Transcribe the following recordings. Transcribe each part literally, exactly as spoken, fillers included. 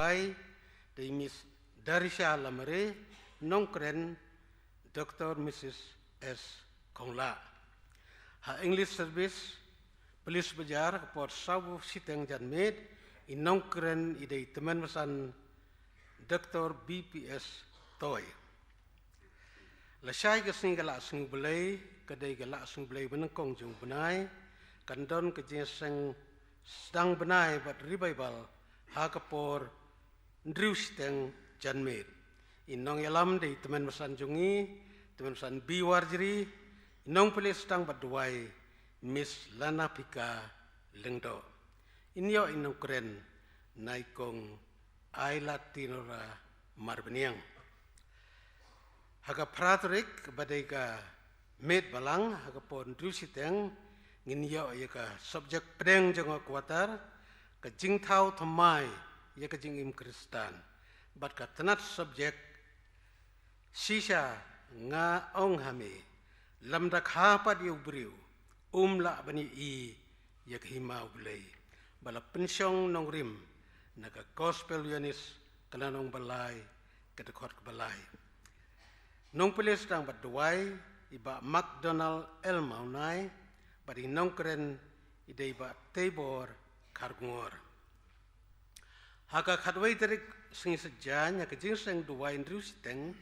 Duwai, dei Miss Darisha Lamare, nongkren Doctor Missus S Khongla. Ha English Service, Police Bazar, ka por saw shiteng janmiet, i nongkren i dei tymmen basan Doctor B P S Toi. Lashai ka sngi ka la sngi Blei, ka dei ka la sngi Blei banyngkong jong bnai, kan don ka jingïaseng sdang bnai bad revival, ha ka por hynriew shiteng janmiet. I nongïalam dei tymmen basan jong i, tymmen basan B Warjri, i nongpule sdang bad duwai, Miss Lana Pika Lyngdoh. In ïoh i nongkren, na i kong Aila Tinora Marbaniang. Ha ka phra tarik ba dei ka miet balang, ha ka por hynriew shiteng, ngin ïoh ïa ka subject pdeng jong ka quarter, ka jingthaw thymmai ïa ka jingim Khristan. Bad ka tnat subject, shisha nga ong ha me, lymda kha pat ïa u briew, um lah ban ïohi ïa ka hima U Blei. Ba la pynshong nongrim na ka Gospel Ïoannis, ka lynnong ba lai, ka dkhot kaba lai. Nongpule sdang bad duwai, i Bah McDonald L Mawnai, bad i nongkren i dei Bah Teibor Kharkongor. Ha ka khatwei tarik sngi Saitjaiñ, ha ka jingïaseng duwai hynriew shiteng,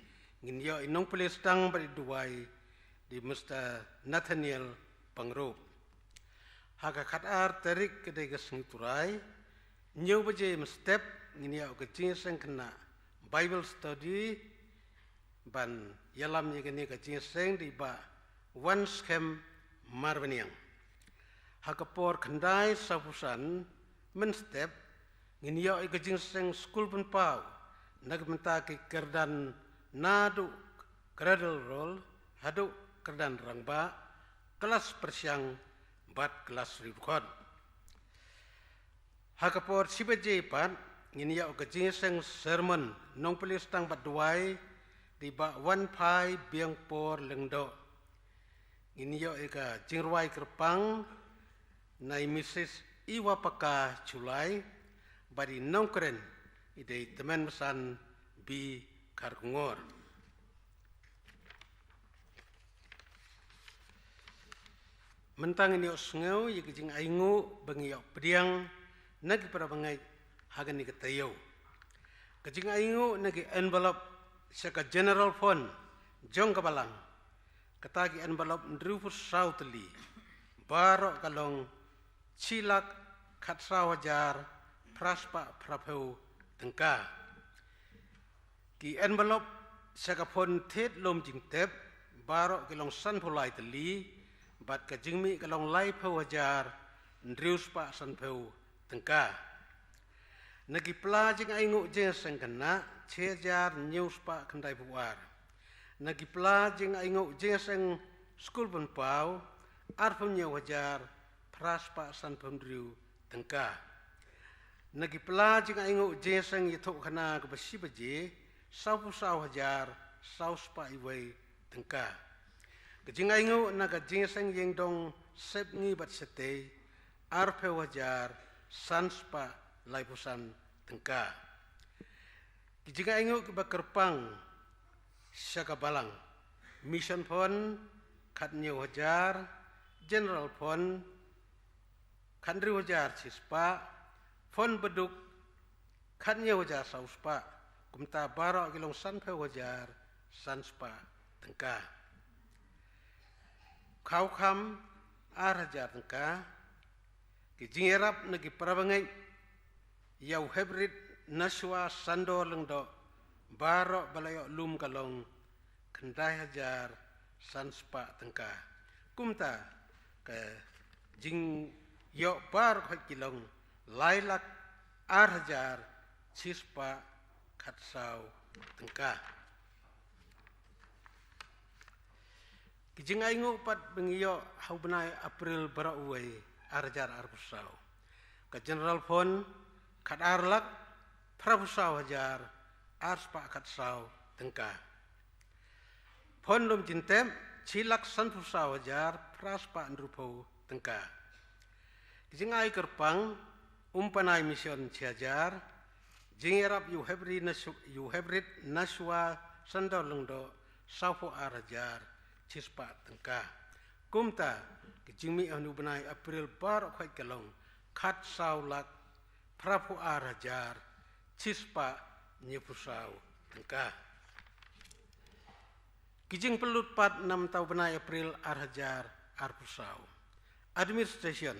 ngin ïoh i nongpule sdang bad i duwai, dei Mister Nathaniel Pyngrope. Ha ka khatar tarik, ka dei ka sngi Turai, hynñiew baje mynstep, ngin ïoh ka jingïaseng khynnah Bible study, ban ïalam ïa kane ka jingïaseng dei Bah Wanskhem Marbaniang. Ha ka por khyndai sawphew san mynstep, ngin ïoh ïa ka jingïaseng Skul Pynpaw, na ka bynta ki kyrdan naduh Cradle Roll haduh kyrdan rangbah, klas pyrshang bad klas riewdkhot. Ha ka por shi baje pat, ngin ïoh ka jingïaseng sermon, nongpule sdang bad duwai, dei Bah Wanphai Biangpor Lyngdoh. Ngin ïoh ïa ka jingrwai kyrpang, na i Missus Iwapaka Chulai, bad i nongkren, i dei tymmen basan B Kharkongor. Mynta ngin ïoh sngew ïa ka jingainguh ba ngi ïoh pdiang na ki parabangeit ha kane ka taïew. Ka jingainguh na ki envelope sha ka General Fund jong ka Balang. Kata ki envelope hynriewphew saw tylli, baroh ka long shi lak khatsaw hajar phra spah phraphew tyngka. Ki envelope sha ka Fund Thied Lum Jingtep, baroh ki long sanphew lai tylli, bad ka jingmih ka long laiphew hajar hynriew spah sanphew tyngka. Na ki pla jingainguh jingïaseng khynnah, shi hajar hynñiew spah khyndaiphew ar. Na ki pla jingainguh jingïaseng Skul Pynpaw, arphew hynñiew hajar phra spah sanphew hynriew tyngka. Na ki pla jingainguh jingïaseng ïathuhkhana kaba shi baje, sawphew saw hajar saw spah iwei tyngka. Ka jingainguh na ka jingïaseng ïingdong sepngi bad shatei, arphew hajar san spah laiphew san tyngka. Ki jingainguh kiba kyrpang sha ka Balang: Mission Fund khathynñiew hajar, General Fund khathynriew hajar shi spah, Fund Baduk khathynñiew hajar saw spah, kumta baroh ki long sanphew hajar san spah tyngka. Khaw kham ar hajar tyngka. Ki jingïarap na ki parabangeit ïa u Heprit Nashwa Sandor Lyngdoh, baroh ba la ïoh lum ka long khyndai hajar san spah tyngka. Kumta ka jingïoh baroh ki long lai lak ar hajar shi spah khatsaw tyngka. Ki jingainguh pat ba ngi ïoh ha u bnai April baroh uwei ar hajar arphew saw. Ka General Fund khatar lak phraphew saw hajar ar spah khatsaw tyngka. Fund Lum Jingtep shi lak sanphew saw hajar phra spah hynriewphew tyngka. Ki jingai kyrpang: Umpanai Mission shi hajar, Jingïarap ïa u Hebri na shu-, ïa u Hebrit na shuwa Sandor Lyngdoh, saw phew ar hajar shispah tyngka. Kumta, ka jingmih ha une u bnai April baroh khoit ka long khatsaw lak phra phew ar hajar shispah hynñiew phew saw tyngka. Ki jingpynlut pat na mynta u bnai April ar hajar arphew saw. Administration,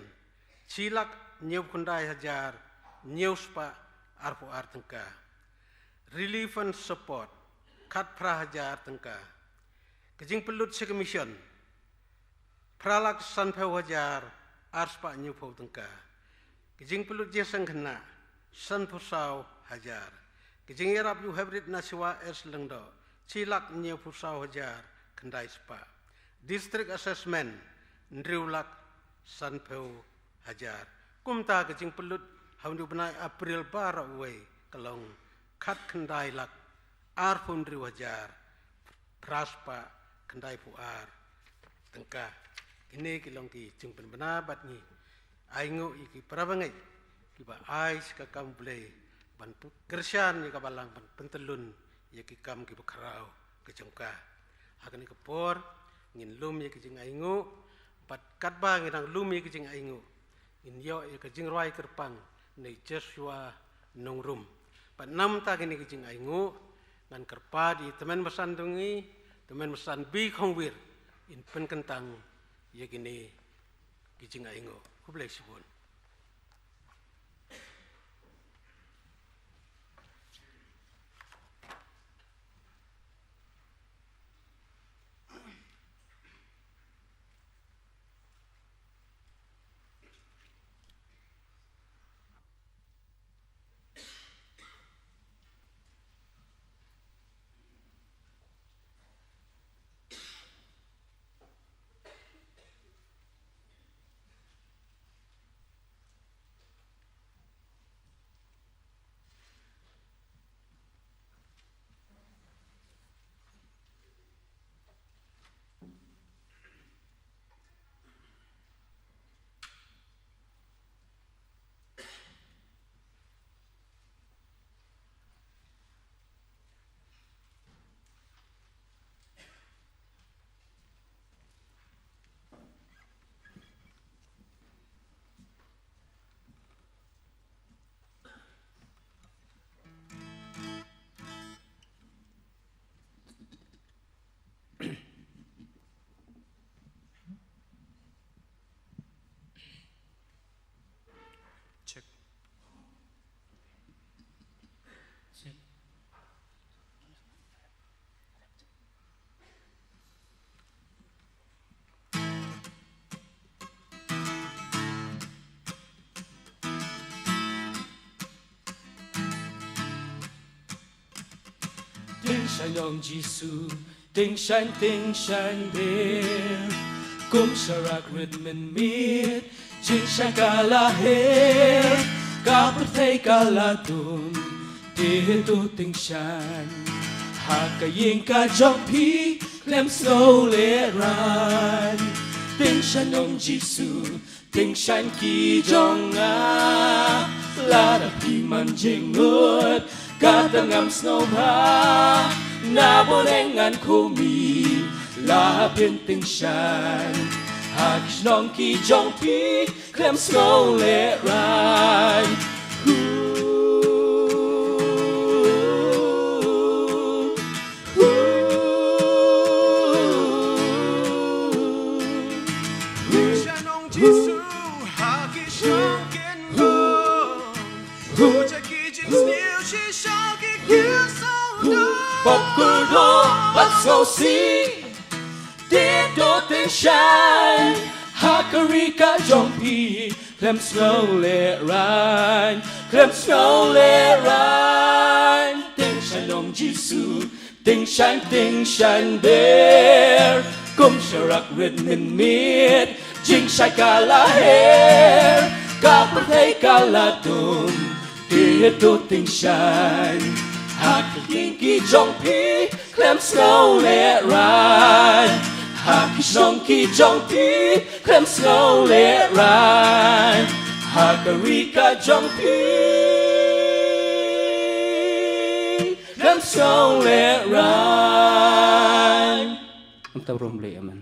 shi lak hynñiew phew khyndai hajar hynñiew spah arphew ar tyngka. Relief and support, khatphra hajar tyngka. Ki jingpynlut sha ka mission, phra lak sanphew hajar ar spah hynñiew phew tyngka. Ki jingpynlut jingïaseng khynnah, sanphew saw hajar. Ki jingïarap ïa u Hebrit na shuwa S Lyngdoh, shi lak hynñiew phew saw hajar khyndai spah. District assessment, hynriew lak sanphew hajar. Kumta ka jingpynlut ha une u bnai April baroh uwei ka long khatkhyndai lak arphew hynriew hajar phra spah khyndai phew ar tyngka. Kine ki long ki jingpynbna bad ngi ainguh ïa ki para bangeit kiba ai sha ka kam U Blei ban pu-, kyrshan ïa ka balang ban pyntyllun ïa ki kam kiba khraw ka jong ka. Ha kane ka por ngin lum ïa ki jingainguh, bad katba ngi dang lum ïa ki jingainguh, ngin ïoh ïa ka jingrwai kyrpang na i Joshua Nongrum. Bad na mynta kine ki jingainguh, ngan kyrpad ïa i tymmen basan jong ngi, tymmen basan B. Khongwir, in pynkyntang ïa kine ki jingainguh. Khublei shibun. Check. Check. Tyngshaiñ ong Jisu, tyngshaiñ, tyngshaiñ ber. Kum sharak rit mynmiet, jingshai ka la her, ka pyrthei ka la dum. Te to tyngshaiñ ha ka ïing ka jong phi, khlem sngew lehraiñ. Tyngshaiñ ong Jisu, tyngshaiñ ki jong nga. Lada phi man jingmut, kata ngam sngewbha. Na bneng ngan khmih, la phin tyngshaiñ ha ki shnong ki jong phi, khlem sngew lehraiñ. Hu, hu, hu. Tyngshaiñ ong Jisu ha ki shnong ki shnong. Hu, hu. Hu, ja ki jingsniew shisha ki kiew sawdong. Pop kyrdoh bad sngewsih. Te to tyngshaiñ ha ka ri ka jong phi, khlem sngew lehraiñ, khlem sngew lehraiñ. Tyngshaiñ ong Jisu, tyngshaiñ, tyngshaiñ ber. Kum sharak rit mynmiet, jingshai ka la her, ka pyrthei ka la dum. Te to tyngshaiñ ha ki ïing ki jong phi, khlem sngew lehraiñ. Ha ki shnong ki jong phi, khlem sngew lehraiñ. Ha ka ri ka jong phi. Em shong lehrain. Em tau rum leh, amen.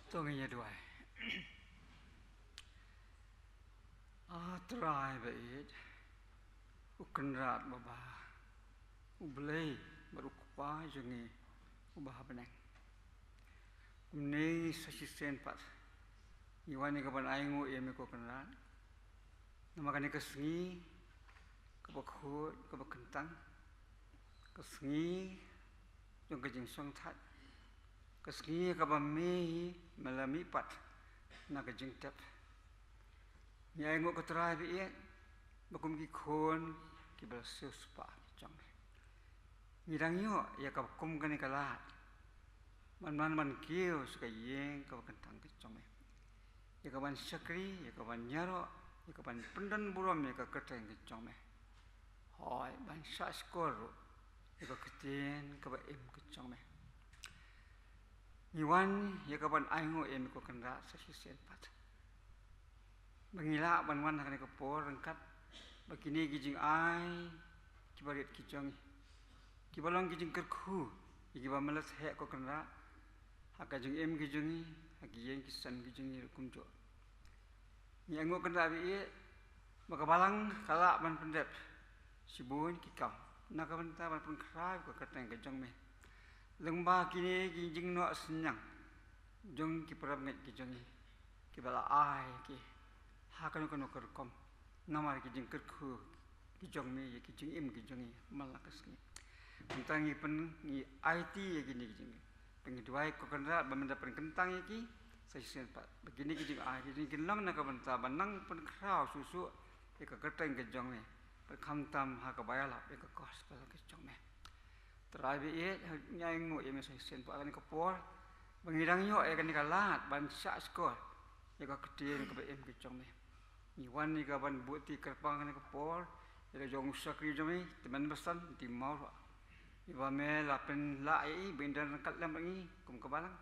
To ngin ïa duwai. A Trai ba ïeit, U Kynrad ba bha, U Blei bad U Kpa jong ngi uba ha bneng. Kumne sa shisien pat ngi wan ïa ka ban ainguh ïa me ko Kynrad. Namar kane ka sngi kaba khuid, kaba kyntang, ka sngi jong ka jingshongthait, ka sngi kaba me hi me la mihpat na ka jingtep. Ngi ainguh ko Trai ba ïeit ba kum ki khun kiba la siewspah ki jong me, ngi dang ïoh ïa ka kum kane ka lad ban, ban, ban kiew sha ka ïing kaba kyntang ka jong me, ïa ka ban shakri, ïa ka ban ïaroh, ïa ka ban pyndon burom ïa ka kyrteng ka jong me. Hooid, ban shahshkor ruh ïa ka ktien kaba im ka jong me. Ngi wan ïa ka ban ainguh ïa me ko Kynrad sa shisien pat ba ngi lah ban wan ha kane ka por ryngkat bad kine ki jingai kiba rit ki jong ngi, kiba long ki jingkyrkhu ïa kiba mlien heh ko Kynrad, ha ka jingim ki jong ngi, ha ki ïing ki sem ki jong ngi ruh kumjuh. Ngi ainguh Kynrad ba ïeit ba ka balang ka lah ban pyndep shibun ki kam na ka bynta ban pynkhraw ka kyrteng ka jong me, lyngba kine ki jingnoh synñiang jong ki para bangeit ki jong ngi kiba la ai ki ha kano kano ka rukom namar ki jingkyrkhu ki jong me ïa ki jingim ki jong ngi man la ka sngi. Kumta ngi pyn, ngi aiti ïa kine ki jingim. Ba ngi duwai ko Kynrad ba men da pynkyntang ïa ki sa shisien pat, ba kine ki jingai ki jong ngi kin long na ka bynta ban nang pynkhraw shuh shuh ïa ka kyrteng ka jong me, ba khamtam ha kaba ïalap ïa ka gospel ka jong me. Trai ba ïeit, ngi ainguh ïa me sa shisien pat ha kane ka por ba ngi dang ïoh ïa kane ka lad ban shahshkor ïa ka ktien kaba im ka jong me. Ngi wan ïa ka ban buhti kyrpang ha kane ka por ïa la jong u shakri jong me, Tymmen Basan, dei mawruh, ïa ba me la pynlah ïa i ba in don ryngkat lem bad ngi kum ka balang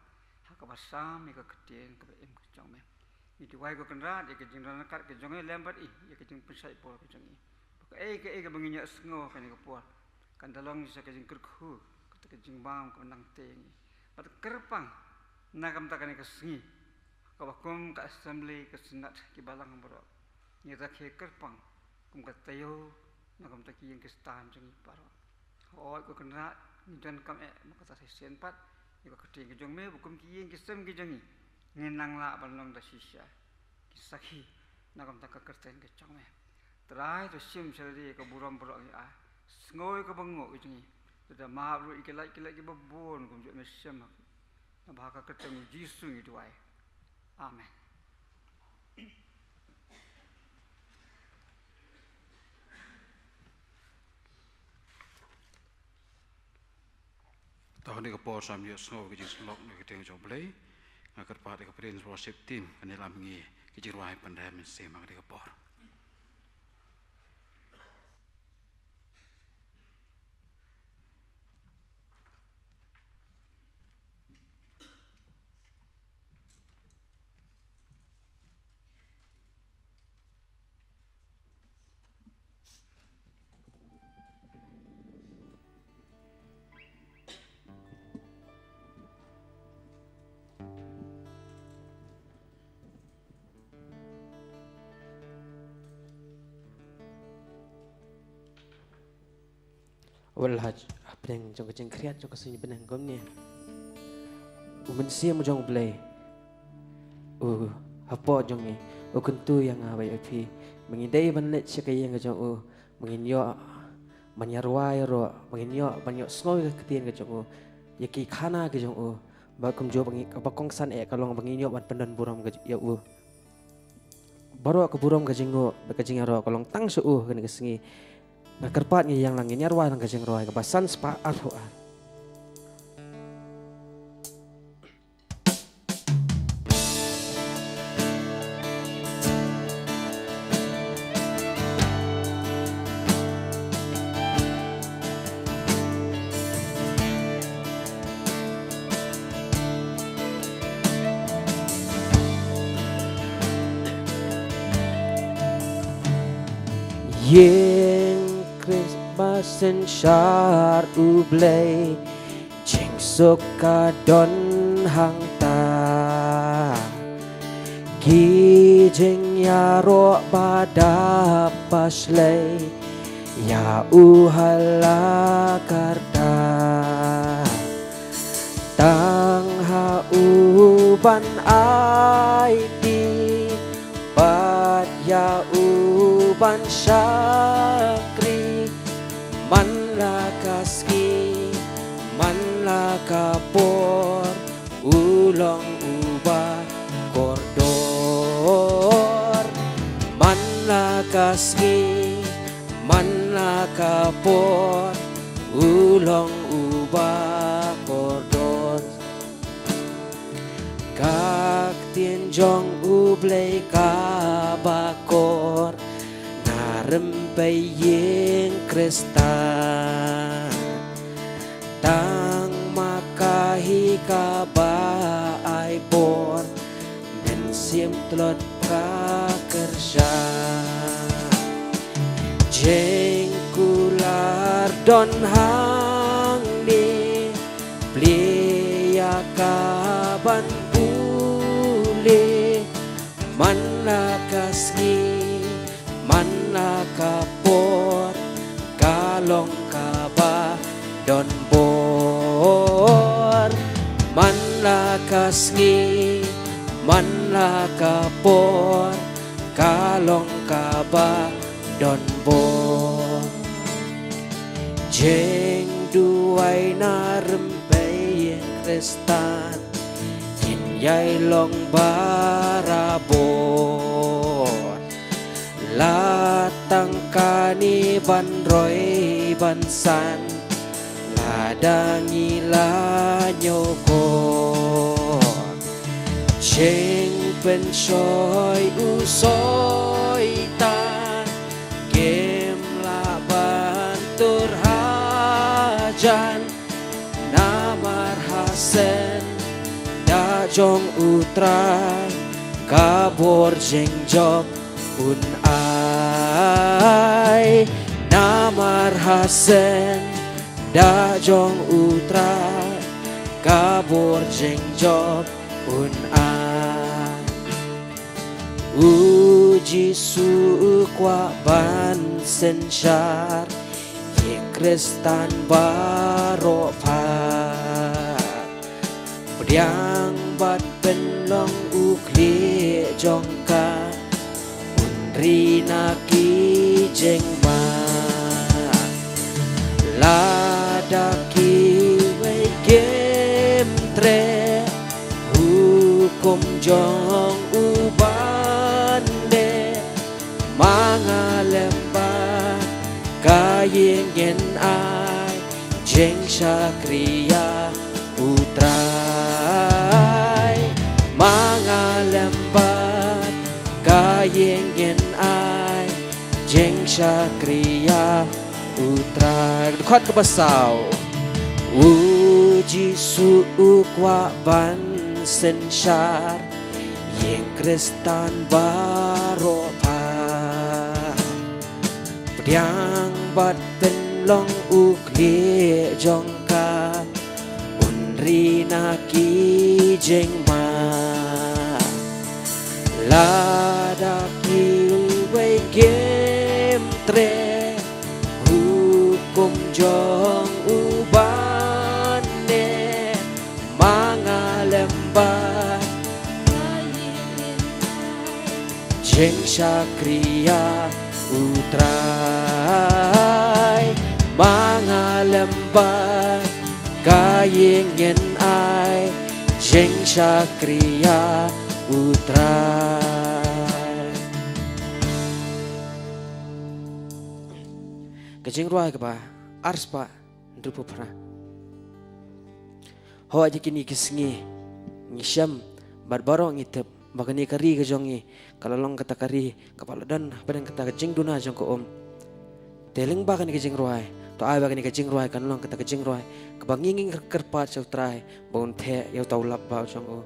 ha kaba sam ïa ka ktien kaba im ka jong me. Ngi duwai ko Kynrad ïa ka jingdon ryngkat ka jong i lem bad i, ïa ka jingpynshait bor ka jong i, ba kaei kaei kaba ngin ïohsngew ha kane ka por kan da long sa ka jingkyrkhu, kata ka jingbam kaba nangtei ïa ngi. Bad kyrpang na ka bynta kane ka sngi kaba kum ka assembly, ka synod, ki balang baroh, ngi rakhe kyrpang kum ka taïew na ka bynta ki ïing ki stad jong ngi baroh. Hooid ko Kynrad, ngi donkam eh ba kata sa shisien pat ïa ka ktien ka jong me, ba kum ki ïing ki sem ki jong ngi ngin nang lah ban long da shisha ki sakhi na ka bynta ka kyrteng ka jong me. Trai, to shim sha lade ïa ka burom baroh ngi ai, sngew ïa ka banguh ka jong ngi, to da map ruh ïa ki lait ki lait kiba bun kumjuh me shem ha ki. Naba ha ka kyrteng U Jisu ngi duwai. Amen. To ha kane ka por sa ïohsngew ka jingsyllok na ka ktien jong U Blei. Nga kyrpad ïa ka Praise Worship Team kan ïalam ïa ngi ka jingrwai Pynrem Mynsiem ha kane ka por. Wat la hapdeng jong ka jingkhriat jong ka sngi bneng kumne, u Mynsiem jong U Blei u hapoh jong ngi u kyntu ïa nga bad ïa phi ba ngi dei ban leit sha ka ïing ka jong u, ba ngin ïoh ban ïarwai ruh, ba ngin ïoh ban ïohsngew ïa ka ktien ka jong u, ïa ki khana ki jong u, ba kumjuh ba ngi, kaba kongsan eh ka long ba ngin ïoh ban pyndon burom ka ïa u. Baroh ka burom ka jingnguh bad ka jingïaroh ka long tang sha u ha kane ka sngi. Nga kyrpad ngi ïeng lang ngin ïarwai lang ka jingrwai kaba san spah arphew ar. Ïing Khrist ba synshar U Blei, jingsuk ka don hangta. Ki jingïaroh ba dap ba shlei ïa u ha la karta. Tang ha u ban aiti bad ïa u ban shakri. Man la ka sngi, man la ka por, u long uba kordor. Man la ka sngi, man la ka por, u long uba kordor. Ka ktien jong U Blei kaba kor, nga rympei ïing Khristan. Tang ma ka hi kaba ai bor, mynsiem tlot ka kyrshan. Jingkular don hangne, plie ïa ka ban pule. Man la ka sngi, man la ka por, ka long kaba don bor. Man la ka sngi, man la ka por, ka long kaba don bor. Jingduwai na rympei ïing Khristan, ngin ïai long barabor. La tang kane ban roi ban san, lada ngi la ñiewkor. Jingpynshoi u Soitan, kim lah ban tur hajan. Namar ha senda jong U Trai, ka bor jingjop un ai. Namar ha senda jong U Trai, ka bor jingjop un ai. U Jisu u kwah ban synshar ïing Khristan baroh pat. Pdiang bad pynlong u khlieh jong ka, un ri na ki jingma. Lada kiwei kim treh hukum jong u ban leh, ma nga lem bad ka ïing ngin ai jingshakri ïa U Trai. Ma nga lem bad ka ïing ngin ai jingshakri ïa U Trai. Dkhot kaba saw. U Jisu u kwah ban synshar ïing Khristan baroh pat. Pdiang bad pynlong u khlieh jong ka, un ri na ki jingma. Lada kiwei kim treh hukum jong jingshakri ïa U Trai. Ma nga lem bad ka ïing ngin ai jingshakri ïa U Trai. Ka jingrwai kaba arspah hynriewphew phra. Hooid, ha kine ki sngi ngi shem bad baroh ngi tip ba kane ka ri ka jong ngi ka la long kata ka ri kaba la don hapdeng kata ka jingduna jong ka um. Te lyngba kane ka jingrwai, to ai ba kane ka jingrwai kan long kata ka jingrwai kaba ngi ngin kyrpad sha U Trai ba un theh ïa uta u lap bha jong u.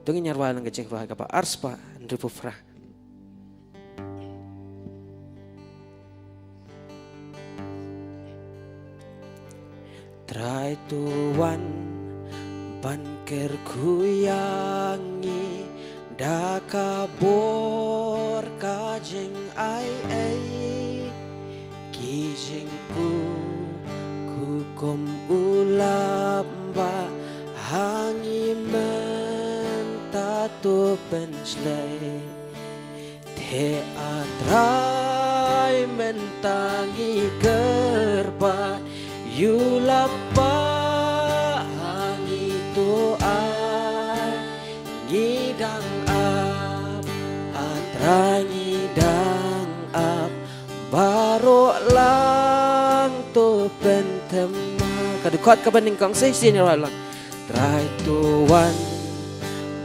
To ngin ïa rwai lang ka jingrwai kaba arspah hynriewphew phra. Trai, to wan ban kyrkhu ïa ngi da ka bor ka jingaiei. Ki jingkyrkhu kum u lap bha ha ngi mynta, to pynshlei. Te A Trai, mynta ngi kyrpad ïa u lap bha ha ngi, to ai. Ngi dang ap, A Trai, ngi dang ap, baroh lang to pynthymmai. Ka dkhot kaba nyngkong, shisien ïa rwai lang. Trai, to wan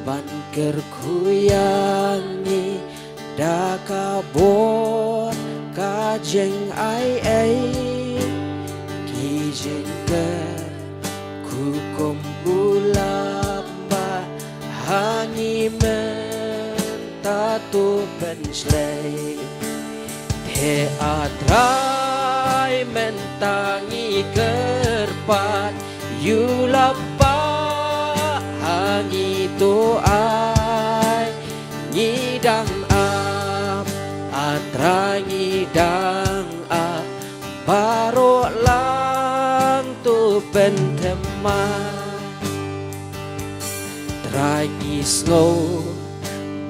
ban kyrkhu ïa ngi da ka bor ka jingaiei. Ki jingkyrkhu kum u lap bha ha ngi mynta, to pynshlei. Te A Trai, mynta ngi kyrpad ïa u lap bha ha ngi, to ai. Ngi dang ap, A Trai, ngi dang ap, baroh lang to pynthymmai. Trai, ngi sngew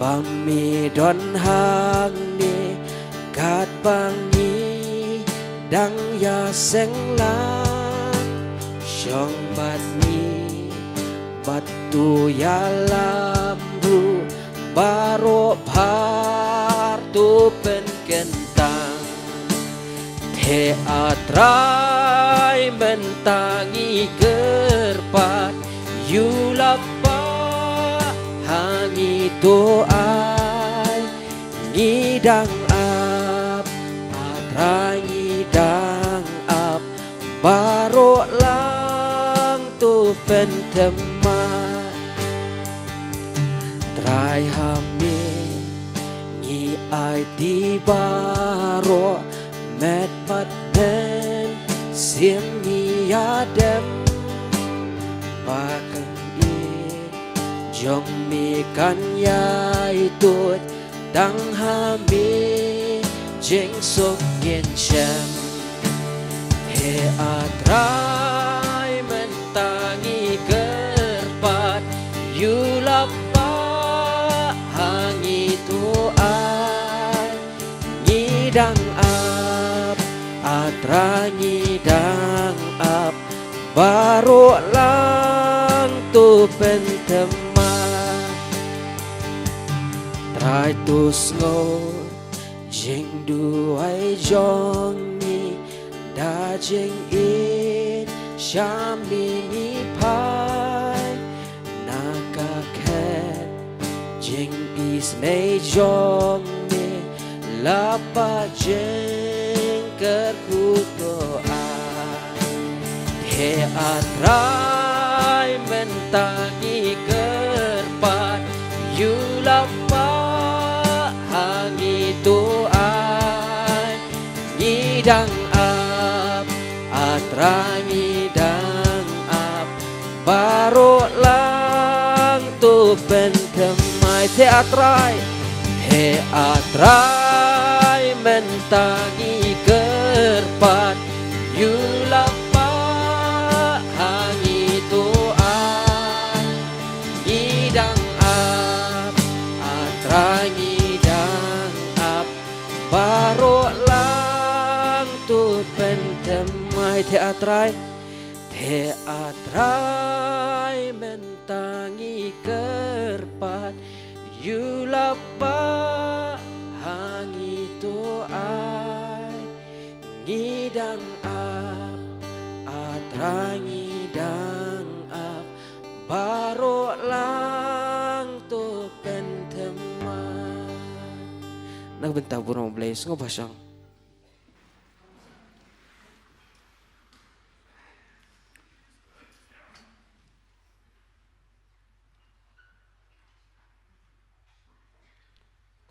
ba me don hangne katba ngi dang ïaseng lang. Shong bad ngi bad to ïalam ruh, baroh phar to pynkyntang. Te A Trai, mynta ngi kyrpad ïa u lap bha ha ngi, to ai. Ngi dang ap, A Trai, ngi dang ap, baroh lang to pynthymmai. Trai, ha me ngi aiti baroh, met bad mynsiem ngi ïadem. Ba ka ïing jong me kan ïai tuid, tang ha me jingsuk ngin shem. He A Trai, mynta ngi kyrpad ïa u lap bha ha ngi, to ai. Ngi dang ap, A Trai, ngi dang ap, baroh lang to pynthymmai. Trai, to sngewthuh jingduwai jong ngi, da jingïeit sha me ngi phai. Na ka khet jingisynei jong me, lap bha jingkyrkhu, to ai. He A Trai, mynta ngi kyrpad ïa u lap bha ha ngi, to ai. Ngi dang ap, A Trai, ngi dang ap, baroh lang to pynthymmai. Te A Trai, te A Trai, mynta ngi kyrpad ïa u lap bha ha ngi, to ai. Ngi dang ap, A Trai, ngi dang Ai te A Trai, te A Trai mynta ngi kyrpad, ïulap ba ha ngi to ai, ngi dang ap, A Trai ngi dang ap, baroh lang to pynthmat. Na ka bynta burom U Blei, sngewbha shong.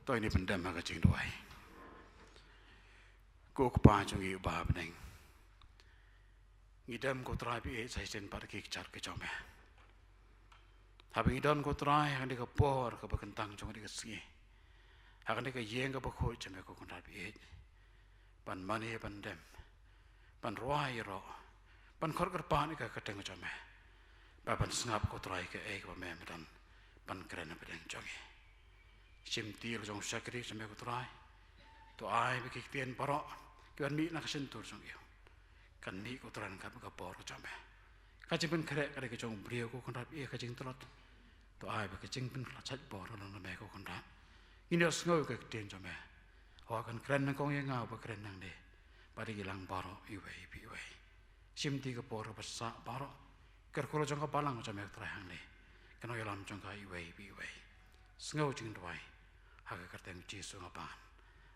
To ngin ïa pyndem ha ka jingduwai. Ko Kpa jong ngi uba ha bneng, ngi dem ko Trai ba ïeit sa shisien pat ha ki kjat ki jong me. Haba ngi don ko Trai ha kane ka por kaba kyntang jong kane ka sngi, ha kane ka ïing kaba khuid jong me ko Kynrad ba ïeit, ban mane ban dem, ban rwai ïaroh, ban khot kyrpad ïa ka kyrteng jong me, ba ban sngap ko Trai kaei kaba me me don ban kren hapdeng jong ngi. Shim kti la jong u shakri jong me ko Trai. To ai ba ki ktien baroh kiban mih na ka shyntur jong ngi kan mih ko Trai ryngkat bad ka bor ka jong me. Ka jingpynkhreh ka dei ka jong u briew ko Kynrad ba ïeit, ka jingtlot. To ai ba ka jingpynkylla shaitbor ka long na me ko Kynrad. Ngin ïohsngew ïa ka ktien jong me. Haba kan kren nyngkong ïa nga uba kren nangne, bad ïa ngi lang baroh iwei pa iwei. Shim kti ka por kaba sah baroh. Kyrkhu la jong ka balang jong me ko Trai hangne, ka nongïalam jong ka iwei pa iwei. Sngew jingduwai ha ka kyrteng Jisu nga pan.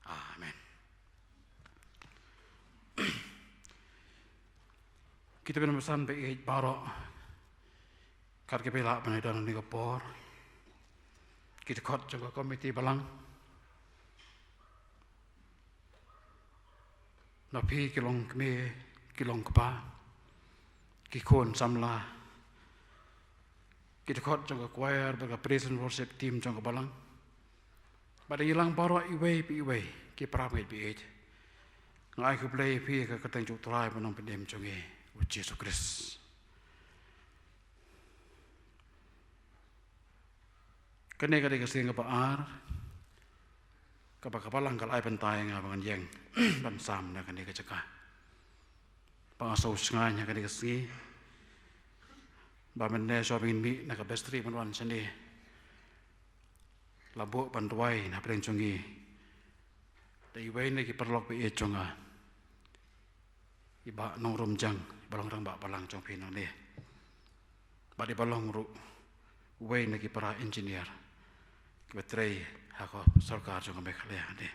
Amen. Ki tymmen basan ba ïeit baroh, kat kiba lah ban ïadon ha kane ka por, ki dkhot jong ka komiti balang, na phi ki long kmie, ki long kpa, ki khun samla, ki dkhot jong ka choir bad ka praise and worship team jong ka balang, bad ïa ngi lang baroh iwei pa iwei, ki para bangeit ba ïeit, nga ai khublei ïa phi ha ka kyrteng jong u Trai bad u Nongpynim jong ngi, u Jisu Khrist. Kane ka dei ka sien kaba ar kaba ka balang ka la ai bynta ïa nga ba ngan ïeng ban sam na kane ka jaka. Ba nga sngewsngaiñ ha kane ka sngi ba mynne shuwa ba ngin mih na ka bistri ban wan shane, la buh ban duwai na pdeng jong ngi da iwei na ki paralok ba ïeit jong nga, i Bah Nongrum Jang, i ba long rangbah balang jong phi nangne, bad i ba long ruh uwei na ki para engineer kiba trei ha ka sorkar jong ka Meghalaya hangne.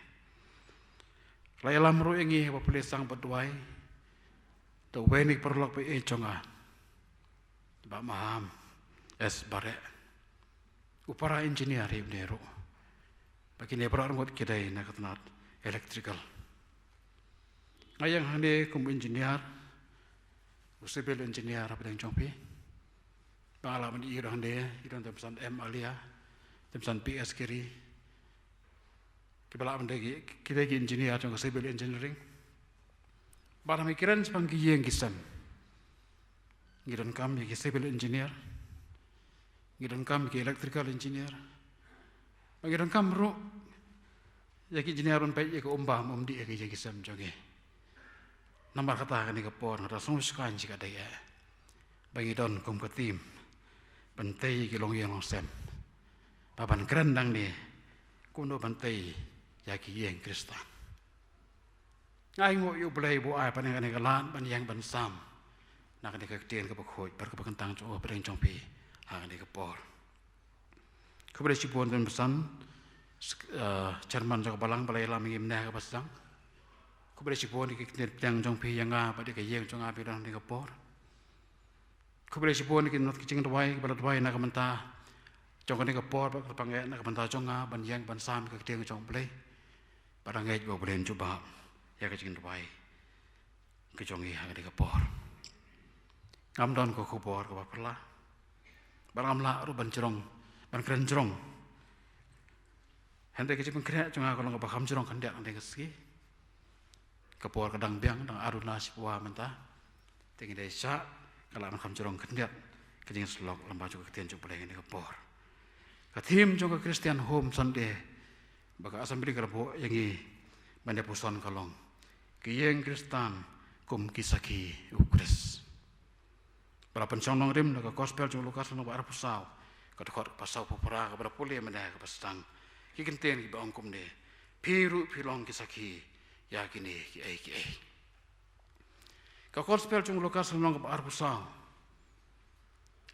La ïalam ruh ïa ngi haba phi la sang bad duwai da uwei na ki paralok ba ïeit jong nga, Bah Maham S Bareh, u para engineer hi une ruh. Ba kine baroh arngut ki dei na ka tnat electrical. Nga ïeng hangne kum engineer, u civil engineer hapdeng jong phi. Ba nga lah ban ïoh hangne, i don tymmen basan M Alia, tymmen basan P S Giri, kiba lah ban dei ki, ki dei ki engineer jong ka civil engineering. Bad haba ngi kren shaphang ki ïing ki sem, ngi donkam ïa ki civil engineer, ngi donkam ïa ki electrical engineer, bad ngi donkam ruh ïa ki engineer ban peit ïa ka um bam um dih ha ki ïing ki sem jong ngi. Namar kata kane ka por nga da sngewsngaiñ shi ka dei eh ba ngi don kum ka team ban tei ïa ki longïing longsem, ba ban kren nangne kumno ban tei ïa ki ïing Khristan. Nga ainguh ïa U Blei ba u ai pat ïa nga kane ka lad ban ïeng ban sam na kane ka ktien kaba khuid bad kaba kyntang jong u hapdeng jong phi ha kane ka por. Khublei shibun tymmen basan, sek-, eh, chairman jong ka balang ba la ïalam ïa ngi mynne ha kaba sdang. Khublei shibun ïa ki ktien pdiang jong phi ïa nga bad ïa ka ïing jong nga ba don ha kane ka por. Khublei shibun ïa ki nongmih ki jingduwai kiba la duwai na ka bynta jong kane ka por bad kyrpang eh na ka bynta jong nga ban ïeng ban sam ïa ka ktien jong U Blei. Bad nga ngeit ba U Blei un jubab ïa ka jingduwai ka jong ngi ha kane ka por. Ngam don ka khubor kaba phylla bad ngam lah ruh ban jrong, ban kren jrong. Hynrei ka jingpynkhreh jong nga ka long kaba kham jrong khyndiat ha kane ka sngi. Ka por ka dang biang, dang ar dur na shi phew mynta. Te ngi dei shah, ka lah ban kham jrong khyndiat ka jingïasyllok lyngba jong ka ktien jong U Blei ha kane ka por. Ka theme jong ka Christian Home Sunday ba ka Assembly ka la buh ïa ngi ban ïa puson ka long: Ki ïing Khristan kum ki sakhi u Khrist. Ba la pynshong nongrim na ka Gospel jong u Lukas lynnong ba arphew saw, ka dkhot kaba sawphew phra, kaba la pule mynne kaba sdang. Ki kyntien kiba ong kumne: Phi ruh phi long ki sakhi ïa kine kiei kiei. Ka Gospel jong u Lukas lynnong kaba arphew saw,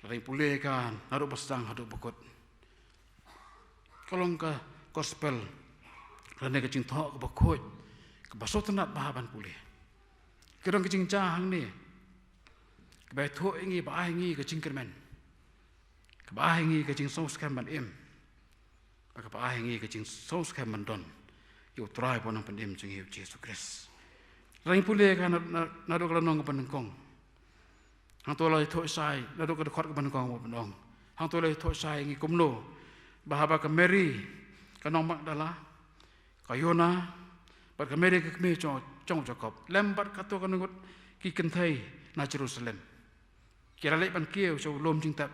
lada ngi pule ka naduh ba sdang haduh ba kut, ka long ka Gospel lane ka jingthoh kaba khuid, kaba sngewtynnat bha ban pule. Ka long ka jingjia hangne kaba ïathuh ïa ngi, ba ai ïa ngi ka jingkyrmen, kaba ai ïa ngi ka jingsngewskhem ban im, bad kaba ai ïa ngi ka jingsngewskhem ban don ïa u Trai bad u Nongpynim jong ngi, u Jisu Khrist. Lada ngi pule ka na, na, naduh ka lynnong kaba nyngkong, hangto la ïathuh shai, naduh ka dkhot kaba nyngkong, ban ong, hangto la ïathuh shai ïa ngi kumno ba haba ka Mary ka nong Magdala, ka Jona, bad ka Mary ka kmie jong, jong u Jakob, lem bad kato kano ngut ki kynthei na Jerusalem, ki la leit ban kiew sha u lum jingtep,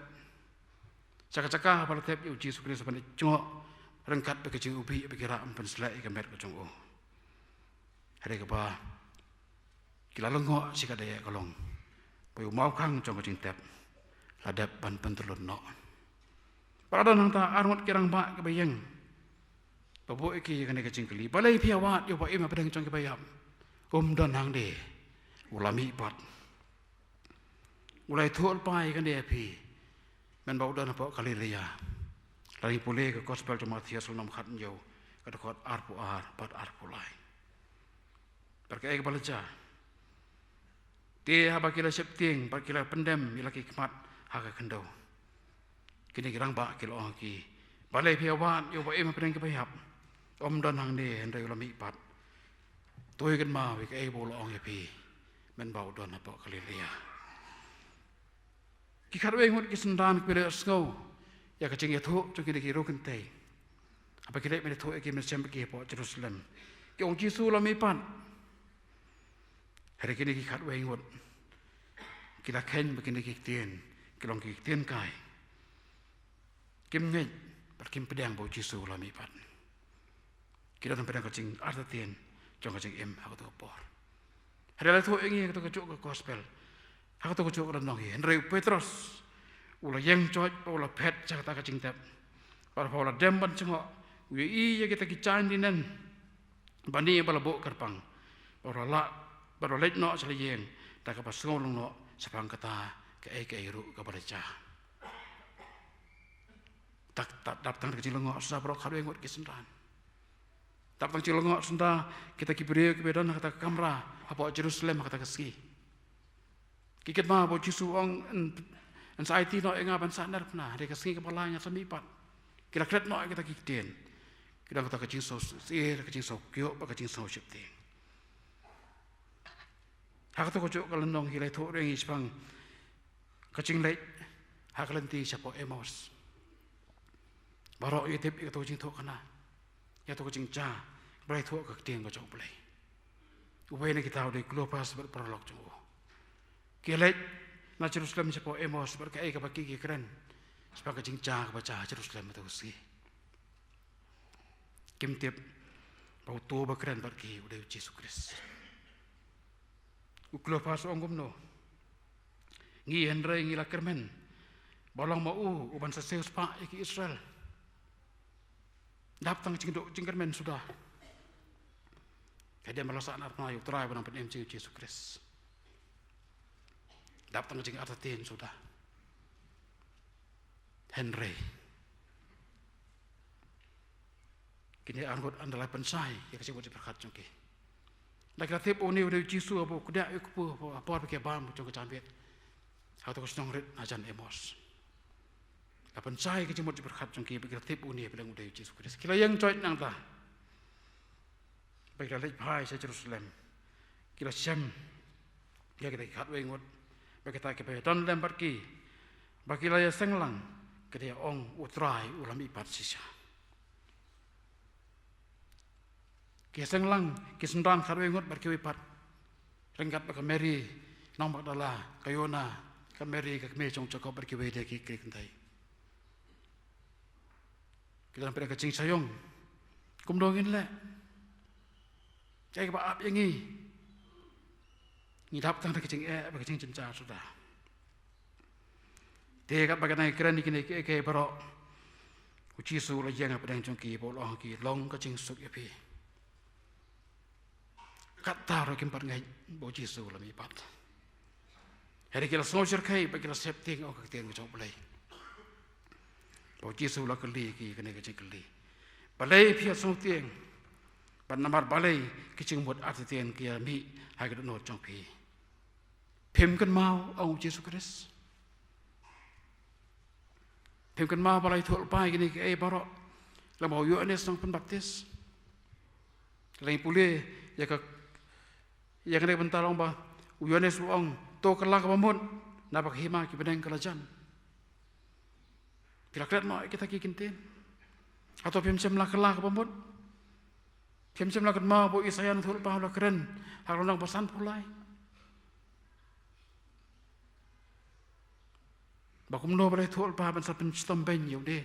sha ka jaka ba la tep ïa u Jisu Khrist ban leit jngoh, ryngkat bad ka jingïabih bad ki rah ban pynsleh ïa ka met ka jong u. Hynrei kaba ki la lyngngoh shikatdei ka long ba ïa u mawkhang jong ka jingtep la dep ban pyntyllun noh. Bad la don hangta arngut ki rangbah kiba ïeng, ba buh ïa ki ïa kane ka jingkylli: Balei phi ïawad ïa u ba im hapdeng jong kiba ïap? Um don hangne, u la mihpat. U la ïathuh lypa ïa kane ïa phi, mynba u don hapoh Galilea. Lada ngi pule ka Gospel jong u Mathaios lynnong khathynñiew, ka dkhot arphew ar bad arphew lai. Bad kaei kaba la jia? Te haba ki la sheptieng bad ki la pyndem ïa la ki khmat ha ka khyndew, kine ki rangbah ki la ong ha ki: Balei phi ïawad ïa u ba im hapdeng kiba ïap? Um don hangne, hynrei u la mihpat. To ïa kynmaw ïa kaei ba u la ong ïa phi mynba u don hapoh Galilea. Ki khatwei ngut ki synran kiba la sngew ïa ka jingïathuh jong kine ki riewkynthei, haba ki leit ban ïathuh ïa ki mynsiem bad ki hapoh Jerusalem, ki ong: U Jisu u la mihpat. Hynrei kine ki khatwei ngut ki la kheiñ ba kine ki ktien ki long ki ktien kai. Kim ngeit bad kim pdiang ba u Jisu u la mihpat. Ki don hapdeng ka jingartatien jong ka jingim ha kato ka por. Hynrei la ïathuh ïa ngi ha kato kajuh ka Gospel, ha kato kajuh ka lynnong hi, hynrei u Petros u la ïeng joit bad u la phet sha kata ka jingtep. Bad haba u la dem ban jngoh, u ïohi ïa kita ki jaiñ linen ba ine ba la buh kyrpang, bad u la lah, bad u la leit noh sha la ïing da kaba sngew lyngkhuh shaphang kata kaei kaei ruh kaba la jia. Dap, dap, dap tang ka jinglyngngoh suda baroh khatwei ngut ki synran. Dap tang jinglyngngoh suda kita ki briew kiba don ha kata ka kamra hapoh Jerusalem ha kata ka sngi. Ki kynmaw ba u Jisu u ong, yn, yn sa aiti noh ïa nga ban sahnarphna, hynrei ka sngi kaba lai nga sa mihpat. Ki la klet noh ïa kita ki ktien. Ki don ha kata ka jingsngewsih, ka jingsngewkyiuh bad ka jingsngewsheptieng. Ha kato kajuh ka lynnong hi la ïathuh ïa ngi shaphang ka jingleit ha ka lynti shapoh Emmaus. Baroh ngi tip ïa kato ka jingïathuhkhana, ïa kato ka jingjia ba la ïathuh ha ka ktien ka jong U Blei. Uwei na kita u dei u Klopas bad u paralok jong u. Ki leit na Jerusalem shapoh Emmaus bad kaei kaba ki, ki kren shaphang ka jingjia kaba jia ha Jerusalem ha kato ka sngi? Kim tip ba uto uba kren bad ki u dei u Jisu Khrist. U Klopas u ong kumno? Ngi hynrei ngi la kyrmen ba long ma u u ban sa siew spah ïa ki Israel. Dap tang jingduh jingkyrmen suda. Hadien ba la sahnarphna ïa u Trai bad u Nongpynim jong ngi u Jisu Khrist, dap tang jingartatien suda. Hynrei kine arngut ynda la pynshai ïa ka jingmut jingpyrkhat jong ki, ynda ki la tip une u dei u Jisu uba u kdiah ïa u kpu ha por ba ki bam jong ka janmiet ha kato ka shnong rit hajan Emmaus. La pynshai ïa ka jingmut jingpyrkhat jong ki ba ki la tip une ba dang u dei u Jisu Khrist. Ki la ïeng joit nangta bad ki la leit phai sha Jerusalem. Ki la shem ïa kita ki khatwei ngut bad kita kiba ïadon lem bad ki, ba ki la ïaseng lang, ki da ïa ong, U Trai u la mihpat shisha. Ki ïaseng lang ki synran khatwei ngut bad kiwei pat, ryngkat bad ka Mary nong Magdala, ka Jona, ka Mary ka kmie jong u Jakob bad kiwei de ki kynthei. Ki don hapdeng ka jingshah ïong, kumno ngin leh? Kaei kaba ap ïa ngi? Ngi dap tang da ka jingeh bad ka jingjynjar suda. Te katba ki dang kren ïa kine kiei kiei baroh, u Jisu u la ïeng hapdeng jong ki bad u la ong ha ki, long ka jingsuk ïa phi. Katta ruh kim pat ngeit ba u Jisu u la mihpat. Hynrei ki la sngew shyrkhei bad ki la sheptieng ïa ka ktien ka jong U Blei. Ba u Jisu u la kylli ïa ki kane ka jingkylli: Balei phi ïasngewtieng? Bad namar balei ki jingmut artatien ki ïamih ha ka dohnud jong phi? Phim kynmaw, ong u Jisu Khrist. Phim kynmaw ba la ïathuhlypa ïa kine kiei baroh lyngba u Ïoannis Nongpynbaptis? Lada ngi pule ïa ka, ïa kane ka bynta, la ong ba u Ïoannis u ong, to kylla kaba mut, naba ka hima ki bneng ka la jan. Phi la klet noh ïa kita ki kyntien? Hato phim shym la kylla kaba mut? Phim shym la kynmaw ba u Isaïah u nongïathuhlypa u la kren ha ka lynnong ba sanphew lai ba kumno ba la ïathuhlypa ban sa pynshitom beiñ ïa u de,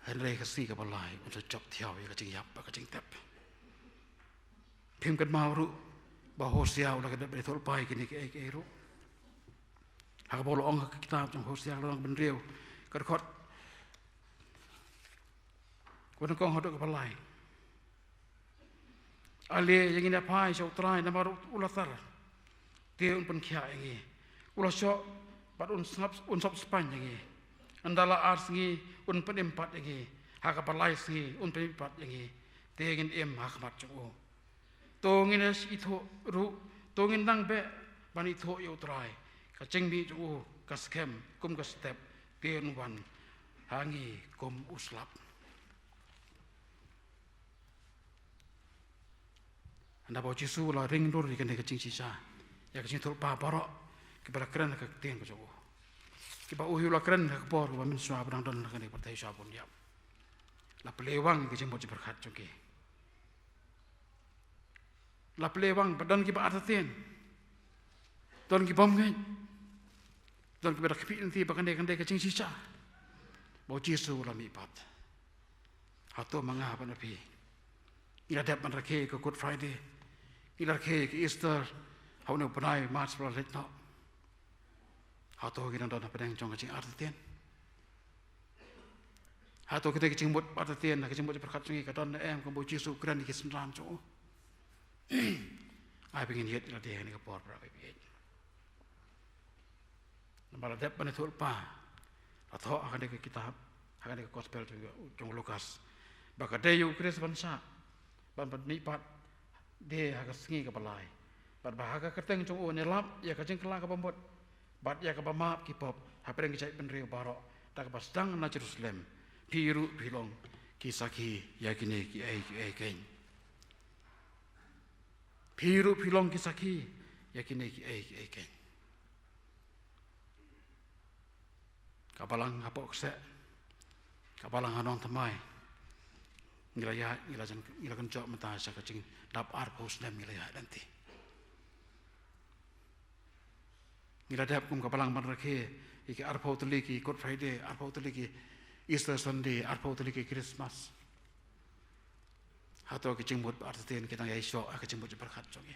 hynrei ka sngi kaba lai un sa jop thiaw ïa ka jingïap bad ka jingtep? Phim kynmaw ruh ba u Hosea u la kren bad ïathuhlypa ïa kine kiei kiei ruh? Ha kaba u la ong ha ka kitab jong u Hosea ka lynnong ba hynriew, ka dkhot kaba nyngkong haduh kaba lai: Ale, ïa ngi ïa phai sha U Trai, namar u la ter, te un pynkhiah ïa ngi. U la shoh bad un sngap, un sop spaiñ ïa ngi. Ynda la ar sngi un pynim pat ïa ngi, ha kaba lai sngi un pynim pat ïa ngi. Te ngin im ha khmat jong u. To ngin ïa ithuh ruh, to ngin nang beh ban ithuh ïa U Trai. Ka jingmih jong u ka skhem kum ka step, te un wan ha ngi kum u slap. Naba u Jisu u la ring dur ïa kane ka jingshisha ïa ka jingïathuhlypa baroh kiba la kren ha ka ktien ka jong u, kiba u hi u la kren ha ka por kaba mynshuwa ba dang don ha kane ka pyrthei shuwa ba un ïap. La plie wang ïa ka jingmut jingpyrkhat jong ki. La plie wang ba don kiba artatien, don ki bym ngeit, don kiba da kynmaw lynti ba kane ka dei ka jingshisha ba u Jisu u la mihpat. Hato ma nga bad ma phi ngi la dep ban rakhe ïa ka Good Friday, ngi la rakhe ïa ka Easter ha une u bnai March ba la leit noh? Hato ngi dang don hapdeng jong ka jingartatien? Hato kita ki jingmut artatien ha ka jingmut jingpyrkhat jong ngi ka don ne em, kumba u Jisu u kren ïa ki synran jong u? Ai ba ngin ïeit ïa lade ha kane ka por para bangeit. Namar la dep ban ïathuhlypa, la thoh ha kane ka kitab, ha kane ka gospel jong, jong u Lukas, ba ka dei ïa u Khrist ban shah, ban, ban mihpat de ha ka sngi kaba lai, bad ba ha ka kyrteng jong u yn ïalap ïa ka jingkylla kaba mut bad ïa kaba map ki pop hapdeng ki jaitbynriew baroh, da kaba sdang na Jerusalem. Phi ruh phi long ki sakhi ïa kine kiei kiei keiñ. Phi ruh phi long ki sakhi ïa kine kiei kiei keiñ. Ka balang hapoh kseh, ka balang ha nongthymmai, ngi la ïaid, ngi la jan, ngi la kynjoh mynta sha ka jingdap arphew snem ngi la ïaid lynti. Ngi la dep kum ka balang ban rakhe ïa ki arphew tylli ki Good Friday, arphew tylli ki Easter Sunday, arphew tylli ki Christmas. Hato ki jingmut ba artatien ki dang ïai shoh ha ka jingmut jingpyrkhat jong ngi?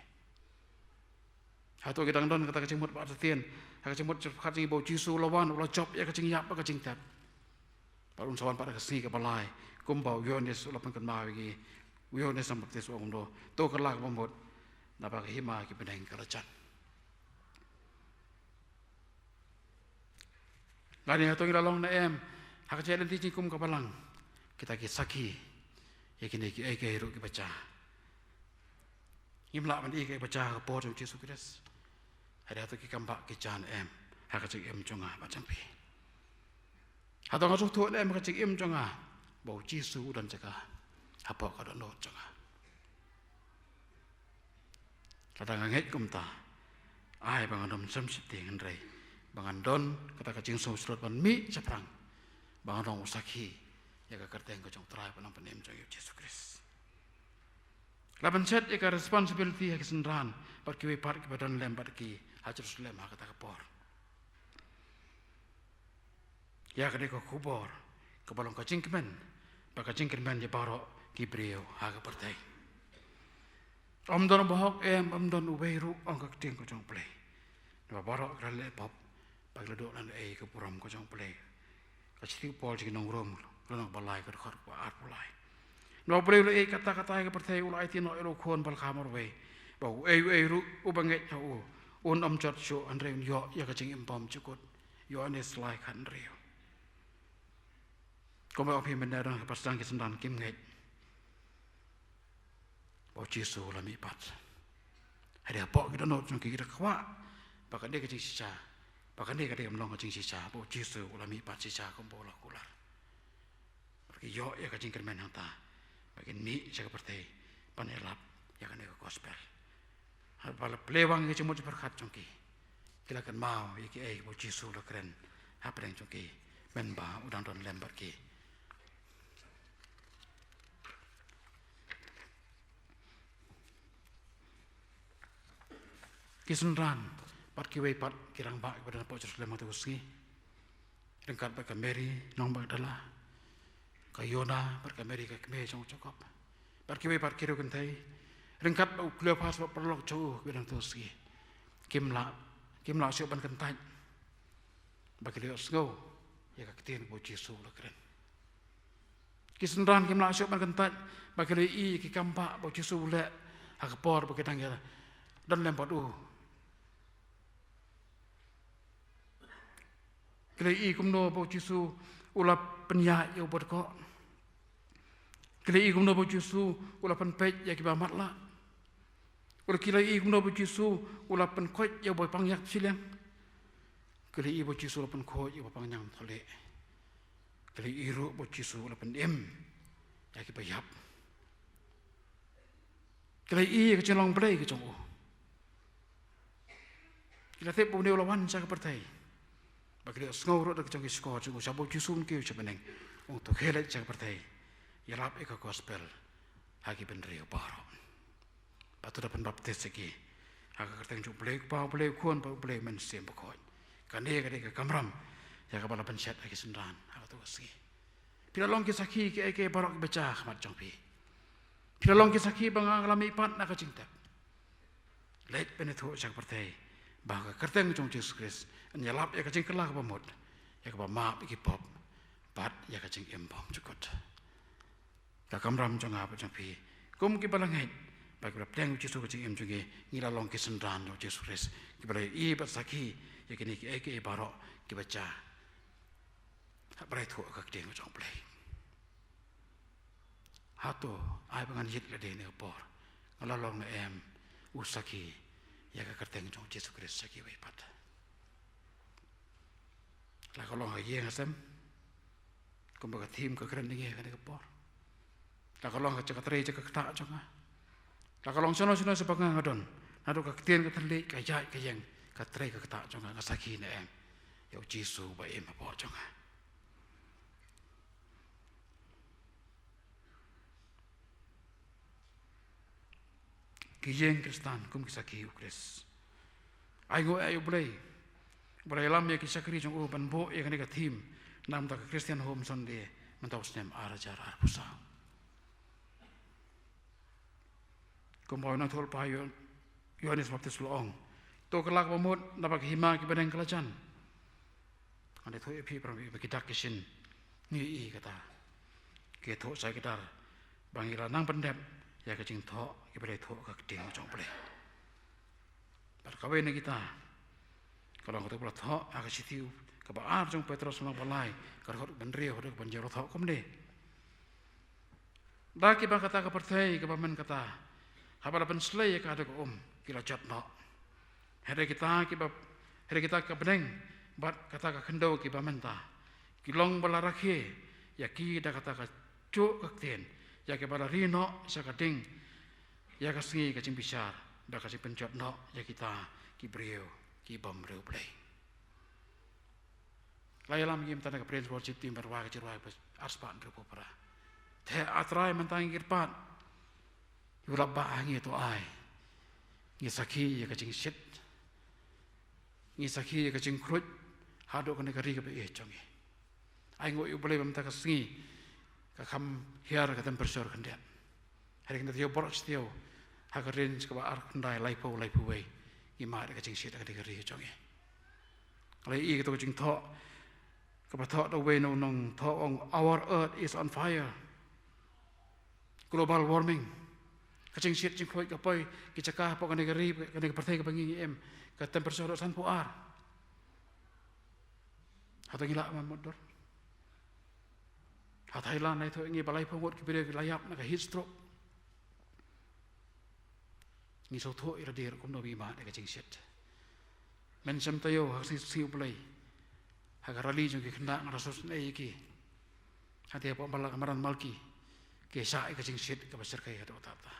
Hato ki dang don kata ka jingmut ba artatien ha ka jingmut jingpyrkhat jong ngi ba u Jisu u la wan, u la jop ïa ka jingïap bad ka jingtep, bad un sa wan pat ha ka sngi kaba lai, kumba u Ïoannis u la pynkynmaw ïa ngi? U Ïoannis Nongpynbaptis u ong kumno? To kylla kaba mut, naba ka hima ki bneng ka la jan. Lane hato ngi la long ne em ha ka jingïaid lynti jong ngi kum ka balang kita ki sakhi ïa kine kiei kiei ruh kiba jia? Ngim lah ban ïohi kiba jia ha ka por jong u Jisu Khrist. Hynrei hato ki kam bah ki jia ne em ha ka jingim jong nga bad jong phi? Hato nga sngewthuh ne em ha ka jingim jong nga ba u Jisu u don jaka hapoh ka dohnud jong nga? Lada nga ngeit kumta, ai ba ngan ym shym sheptieng, hynrei ba ngan don kata ka jingsngewshlur ban mih shaphrang, ba ngan long u sakhi ïa ka kyrteng ka jong u Trai bad Nongpynim jong ngi u Jisu Khrist. La pynshet ïa ka responsibility ha ki synran bad kiwei pat kiba don lem bad ki ha Jerusalem ha kata ka por, ïa kane ka khubor kaba long ka jingkmen bad ka jingkyrmen ïa baroh ki briew ha ka pyrthei. Ym don bahok em, ym don uwei ruh, ong ka ktien ka jong U Blei. Naba baroh ki la leh pop, ba ki la duh lane ei ka burom ka jong U Blei. Ka shithi u Paul sha ki nong Rom, lynnong ba lai, ka dkhot ba arphew lai. Naba U Blei u la ïeit katta katta ïa ka pyrthei, u la aiti noh ïa la u khun ba la kha marwei, ba uei uei ruh uba ngeit ha u, un ym jot shuh, hynrei un ïoh ïa ka jingim bymjukut. Ïoh ne slai khan riew. Kumba ong phi mynne, don ha ka pyrshang ki synran kim ngeit ba U Jisu u la mihpat. Hynrei hapoh ki dohnud jong ki, ki da kwah ba ka dei ka jingshisha, ba kane ka dei kam long ka jingshisha, ba U Jisu u la mihpat shisha kumba u la kular. Bad ki ïoh ïa ka jingkyrmen hangta, ba kin mih sha ka pyrthei ban ïalap ïa kane ka gospel. Haba la plie wang ïa ka jingmut jingpyrkhat jong ki, ki la kynmaw ïa kiei ba U Jisu u la kren hapdeng jong ki, mynba u dang don lem bad ki. Ki synran bad kiwei pat ki rangbah kiba don hapoh Jerusalem ha kata ka sngi, ryngkat bad ka Mary nong Magdala, ka Jona bad ka Mary ka kmie jong u Jakob, bad kiwei pat ki riewkynthei, ryngkat bad u Kleopas bad paralok jong u kiba don ha kata ka sngi, kim lah, kim lah shuh ban kyntait ba ki la ïohsngew ïa ka ktien ba U Jisu u la kren. Ki synran kim lah shuh ban kyntait ba ki la ïohi ïa ki kambah ba U Jisu u leh ha ka por ba ki dang ïa don lem bad u. Ki la ïohi kumno ba U Jisu u la pynïaid ïa u badkoh. Ki la ïohi kumno ba U Jisu u la pynpeit ïa kiba matlah. Ki la ïohi kumno ba U Jisu u la pynkoit ïa u bapang ïap shiliang. Ki la ïohi ba U Jisu u la pynkhuid ïa u bapang ñiangthohlieh. Ki la ïohi ruh ba U Jisu u la pynim ïa kiba ïap. Ki la ïohi ïa ka jinglong Blei ka jong u. Ki la tip ba une u la wan sha ka pyrthei ba ki la ïohsngew ruh da ka jong ki shkor jong u, shaba U Jisu un kiew sha bneng, un ïathuh leit sha ka pyrthei, ïalap ïa ka gospel ha ki bynriew baroh. Bad to da pynbaptis ïa ki ha ka kyrteng jong U Blei U Kpa, U Blei U Khun bad U Blei U Mynsiem Bakhuid. Kane ka dei ka kamram ïa kaba la pynshet ha ki synran ha kato ka sngi. Phi la long ki sakhi kiei kiei baroh kiba jia ha khmat jong phi. Phi la long ki sakhi ba nga nga la mihpat na ka jingtep. Leit ban ïathuh sha ka pyrthei ba ha ka kyrteng jong U Jisu Khrist yn ïalap ïa ka jingkylla kaba mut, ïa kaba map ïa ki pop bad ïa ka jingim bymjukut. Ka kamram jong nga bad jong phi kum kiba la ngeit ba kiba la pdiang ïa U Jisu ha ka jingim jong ngi, ngi la long ki synran jong U Jisu Khrist, kiba la ïohi bad sakhi ïa kine kiei kiei baroh kiba jia. Hap ban ïathuh ïa ka ktien ka jong U Blei. Hato ai ba ngan ïit lade ha kane ka por, nga la long ne em u sakhi ïa ka kyrteng jong U Jisu Khrist sha kiwei pat? La ka long ha ïing ha sem, kumba ka theme ka kren ïa ngi ha kane ka por. La ka long ha ka trei jong ka ktah jong nga. La ka long shano shano sha ba nga nga don, naduh ka ktien ka thylliej, ka ïaid ka ïeng, ka trei ka ktah jong nga, nga sakhi ne em ïa U Jisu ba im hapoh jong nga? Ki ïing Khristan kum ki sakhi U Khrist. Ai nguh ïa U Blei ba la ïalam ïa ki shakri jong u ban buh ïa kane ka theme na ka bynta ka Christian Home Sunday mynta u snem ar hajar arphew saw. Kumba u nongïathuhlypa Ïoh-, Ïohannes Baptist u la ong, to kylla kaba mut naba ka hima ki bneng ka la jan. Ngan ïathuh ïa phi para bangeit ba ki dak ki shin ngi ïohi kata, ki ïathuh sa ki dar ba ngi la nang pyndep ïa ka jingthoh kiba la ïathuh ha ka ktien jong U Blei. Bad kawei na kita ka long kata kaba la thoh ha ka shithi kaba ar jong u Petros lynnong ba lai, ka dkhot ba hynriew haduh ba hynñiew, la thoh kumne: Da kiba kata ka pyrthei kaba mynta, haba la pynslei ïa ka da ka um, ki la jot noh. Hynrei kita kiba, hynrei kita ka bneng bad kata ka khyndew kiba mynta, ki long ba la rakhe ïa ki da kata kajuh ka ktien, ïa kiba la ri noh sha ka ding ïa ka sngi ka jingbishar, da ka jingpynjot noh ïa kita ki briew ki bym riewblei. La ïalam ïa ngi mynta na ka praise worship team ban rwai ka jingrwai ba ar spah hynriewphew phra. Te A Trai, mynta ngi kyrpad, u lap ba ngi, to ai ngi sakhi ïa ka jingshit, ngi sakhi ïa ka jingkhruid haduh kane ka ri kaba ïeit jong ngi. Ai nguh ïa U Blei ba mynta ka sngi ka kham hiar ka temperature khyndiat. Hynrei ngi da ïoh baroh shi taïew Ha ka range kaba ar khyndai laiphew laiphew wei ngi mad ïa ka jingshit ha kane ka ri jong ngi. Nga la ïohi ïa kato ka jingthoh kaba thoh da uwei u nongthoh, ong, "Our earth is on fire." Global warming. Ka jingshit jingkhluit ka poi ki jaka hapoh kane ka ri, kane ka pyrthei kaba ngi ngi im, ka temperature haduh sanphew ar. Hato ngi lah ban mutdur? Ha Thailand la ïathuh ïa ngi ba laiphew ngut ki briew ki la ïap na ka heat stroke. Ngi sngewthuh ïa lade ruh kumno ba ngi mad ïa ka jingshit. Mynshem taïew ha ka sngi, sngi U Blei, ha ka rally jong ki khynnah, nga la sngewsynei ïa ki. Hynrei hapoh Malak, Madan Malki, ki shah ïa ka jingshit kaba shyrkhei haduh katta katta.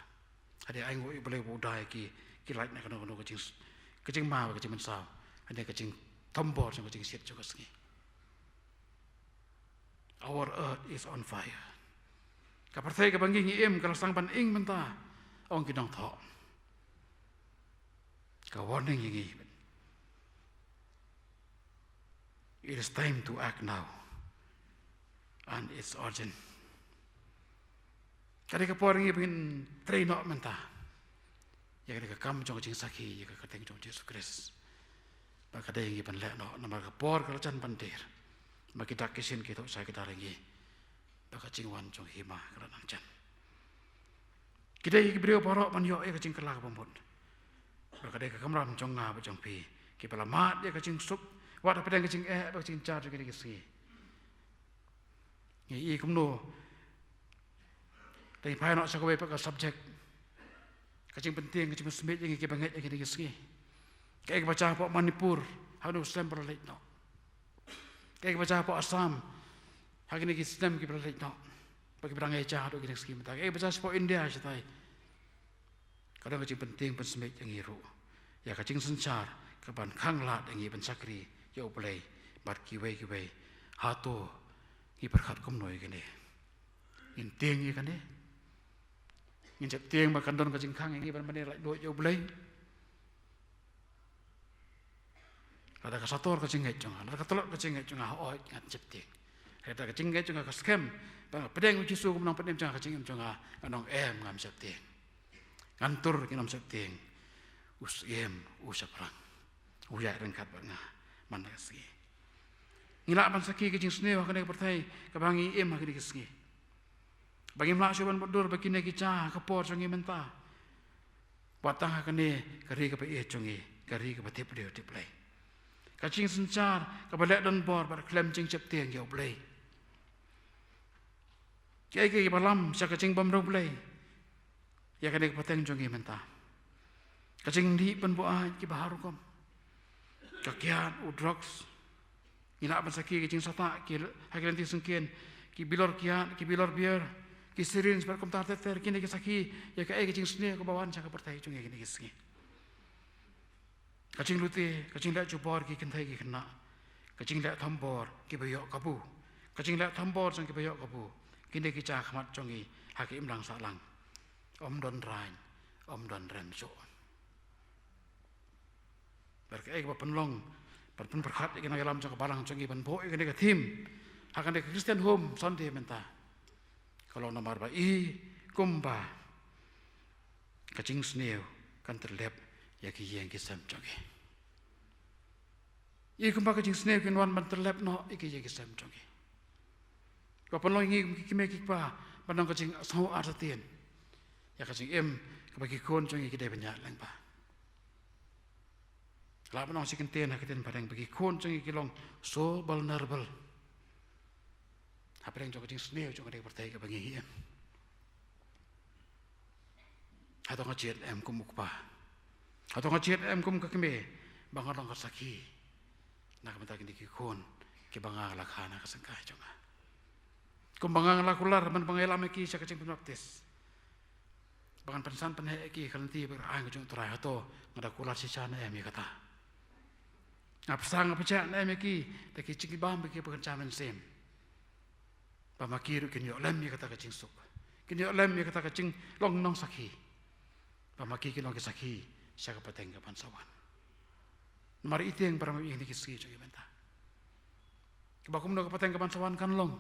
Hynrei ainguh ïa U Blei ba u da ïa ki, ki lait na kano kano ka jing, ka jingma bad ka jingmynsaw. Hynrei ka jingthombor jong ka jingshit jong ka sngi. Our earth is on fire. Ka pyrthei kaba ngi ngi im ka la sdang ban ing mynta, ong ki nongthoh. Ka warning ïa ngi. It is time to act now. And it's urgent. Ka dei ka por ngi ban trei noh mynta ïa ka dei ka kam jong ka jingsakhi ïa ka kyrteng jong Jisu Khrist. Ba ka dei ngi ban leh noh namar ka por ka la jan ban der. Ba ki dak ki shin ki thoh sha ki dar ïa ngi. Ba ka jingwan jong hima ka la nang jan. Ki dei ki briew baroh ban ïoh ïa ka jingkylla kaba mut. Ba ka dei ka kamram jong nga bad jong phi kiba la mad ïa ka jingsuk, wat hapdeng ka jingeh bad ka jingjia jong kine ki sngi. Ngi ïohi kumno, te ngi phai noh sha kawei pat ka subject, ka jingpyntieng, ka jingpynsmit ïa ngi kiba ngeit ïa kine ki sngi. Kaei kaba jia hapoh Manipur ha une u snem ba la leit noh. Kaei kaba jia hapoh Assam ha kine ki snem kiba la leit noh, bad kiba dang ïa jia haduh kine ki sngi mynta. Kaei kaba jia shapoh India shatai. Ka don ka jingpyntieng pynsmit ïa ngi ruh ïa ka jingsynshar kaban khanglad ïa ngi ban shakri ïa U Blei bad kiwei kiwei. Hato ngi pyrkhat kumno ïa kane? Ngin tieng ïa kane? Ngin sheptieng ba kan don ka jingkhang ïa ngi ban ban ïa laitluid ïa U Blei? Lada ka sator ka jingngeit jong nga, lada ka tlot ka jingngeit jong nga, hooid ngan sheptieng. Lada ka jingngeit jong nga ka skhem ba nga pdiang U Jisu kum u nongpynim jong nga ha ka jingim jong nga, ngan ong em, ngam sheptieng. Ngan tur, ngin ym sheptieng. U Syiem u shaphrang, u ïaid ryngkat bad nga man la ka sngi. Ngi lah ban sakhi ka jingsniew ha kane ka pyrthei kaba ngi im ha kine ki sngi. Ba ngim lah shuh ban mutdur ba kine ki jia ha ka por jong ngi mynta. Wat tang ha kane ka ri kaba ïeit jong ngi, ka ri kaba tip briew tip Blei. Ka jingsynshar kaba leh donbor bad khlem jingsheptieng ïa U Blei. Kiei kiei kiba lam sha ka jingbymriewblei ïa kane ka pateng jong ngi mynta. Ka jingdih pynbuaid kiba har rukom, ka kiad, u drugs, ngi lah ban sakhi ka jingsatah ki, ha ki lynti syngkien, ki bilor kiad, ki bilor beer, ki syringe bad kumta ter ter. Kine ki sakhi ïa kaei ka jingsniew kaba wan sha ka pyrthei jong ngi kine ki sngi. Ka jinglute, ka jingleh jubor ki kynthei ki khynnah, ka jingleh thombor kiba ïoh kabu, ka jingleh thombor jong kiba ïoh kabu. Kine ki jia ha khmat jong ngi ha ka imlang sahlang. Ym don rain, ym don rem shuh. Bad kaei kaba pynlong, ban pynpyrkhat ïa ki nongïalam jong ka balang jong ngi ban buh ïa kane ka theme ha kane ka Christian Home Sunday mynta, ka long namar ba i kumba ka jingsniew kan tyllep ïa ki ïing ki sem jong ngi. I kumba ka jingsniew kin wan ban tyllep noh ïa ki ïing ki sem jong ngi. Kaba pynlong ïa ngi kum ki kmie ki kpa ban long ka jingsngew artatien ïa ka jingim kaba ki khun jong ngi ki dei ban ïaid lyngba. Lah ban ong shi kyntien ha ka ktien phareng ba ki khun jong ngi ki long so vulnerable hapdeng jong ka jingsniew jong kane ka pyrthei kaba ngi im. Hato nga jied em kum u kpa? Hato nga jied em kum ka kmie ba nga long ka sakhi na ka bynta kine ki khun kiba nga la kha na ka syngkai jong nga? Kumba nga la kular mynba nga ïalam ïa ki sha ka jingpynbaptis, ba ngan pynsan pynheh ïa ki ha ka lynti ba ai ka jong U Trai, hato nga da kular shisha ne em ïa kata? Nga pyrshang, nga pyrshang ne em ïa ki da ki jingbam, ïa ki ba kan sha mynsiem, ba ma ki ruh kin ïoh lem ïa kata ka jingsuk, kin ïoh lem ïa kata ka jinglong nongsakhi, ba ma ki kin long ki sakhi sha ka pateng kaban sa wan. Namar i tieng ba ram ïa kine ki sngi jong ngi mynta, kaba kumno ka pateng kaban sa wan kan long.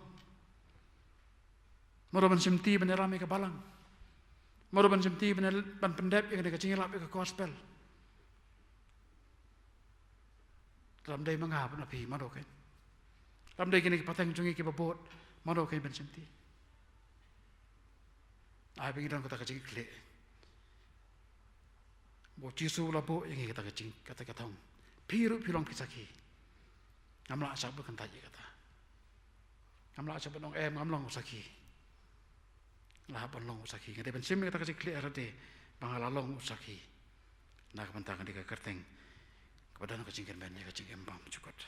Mano ban shimti ban ïalam ïa ka balang? Mano ban shimti ban, ban pyndep ïa kane ka jingïalap ïa ka gospel? Lymdei ma nga bad ma phi, mano kein? Lymdei kine ki pateng jong ngi kiba bud, mano kein ban shimti? Ai ba ngi don kata ka jingkitkhlieh ba U Jisu u la buh ïa ngi kata ka jing, kata ka thong. Phi ruh phi long phi sakhi. Ngam lah shuh ban kyntait ïa kata. Ngam lah shuh ban ong em, ngam long u sakhi. Lah ban long u sakhi. Nga dei ban shim ïa kata ka jingkitkhlieh ha lade ba nga la long u sakhi na ka bynta kane ka kyrteng kaba don ka jingkyrmen ïa ka jingim bymjukut.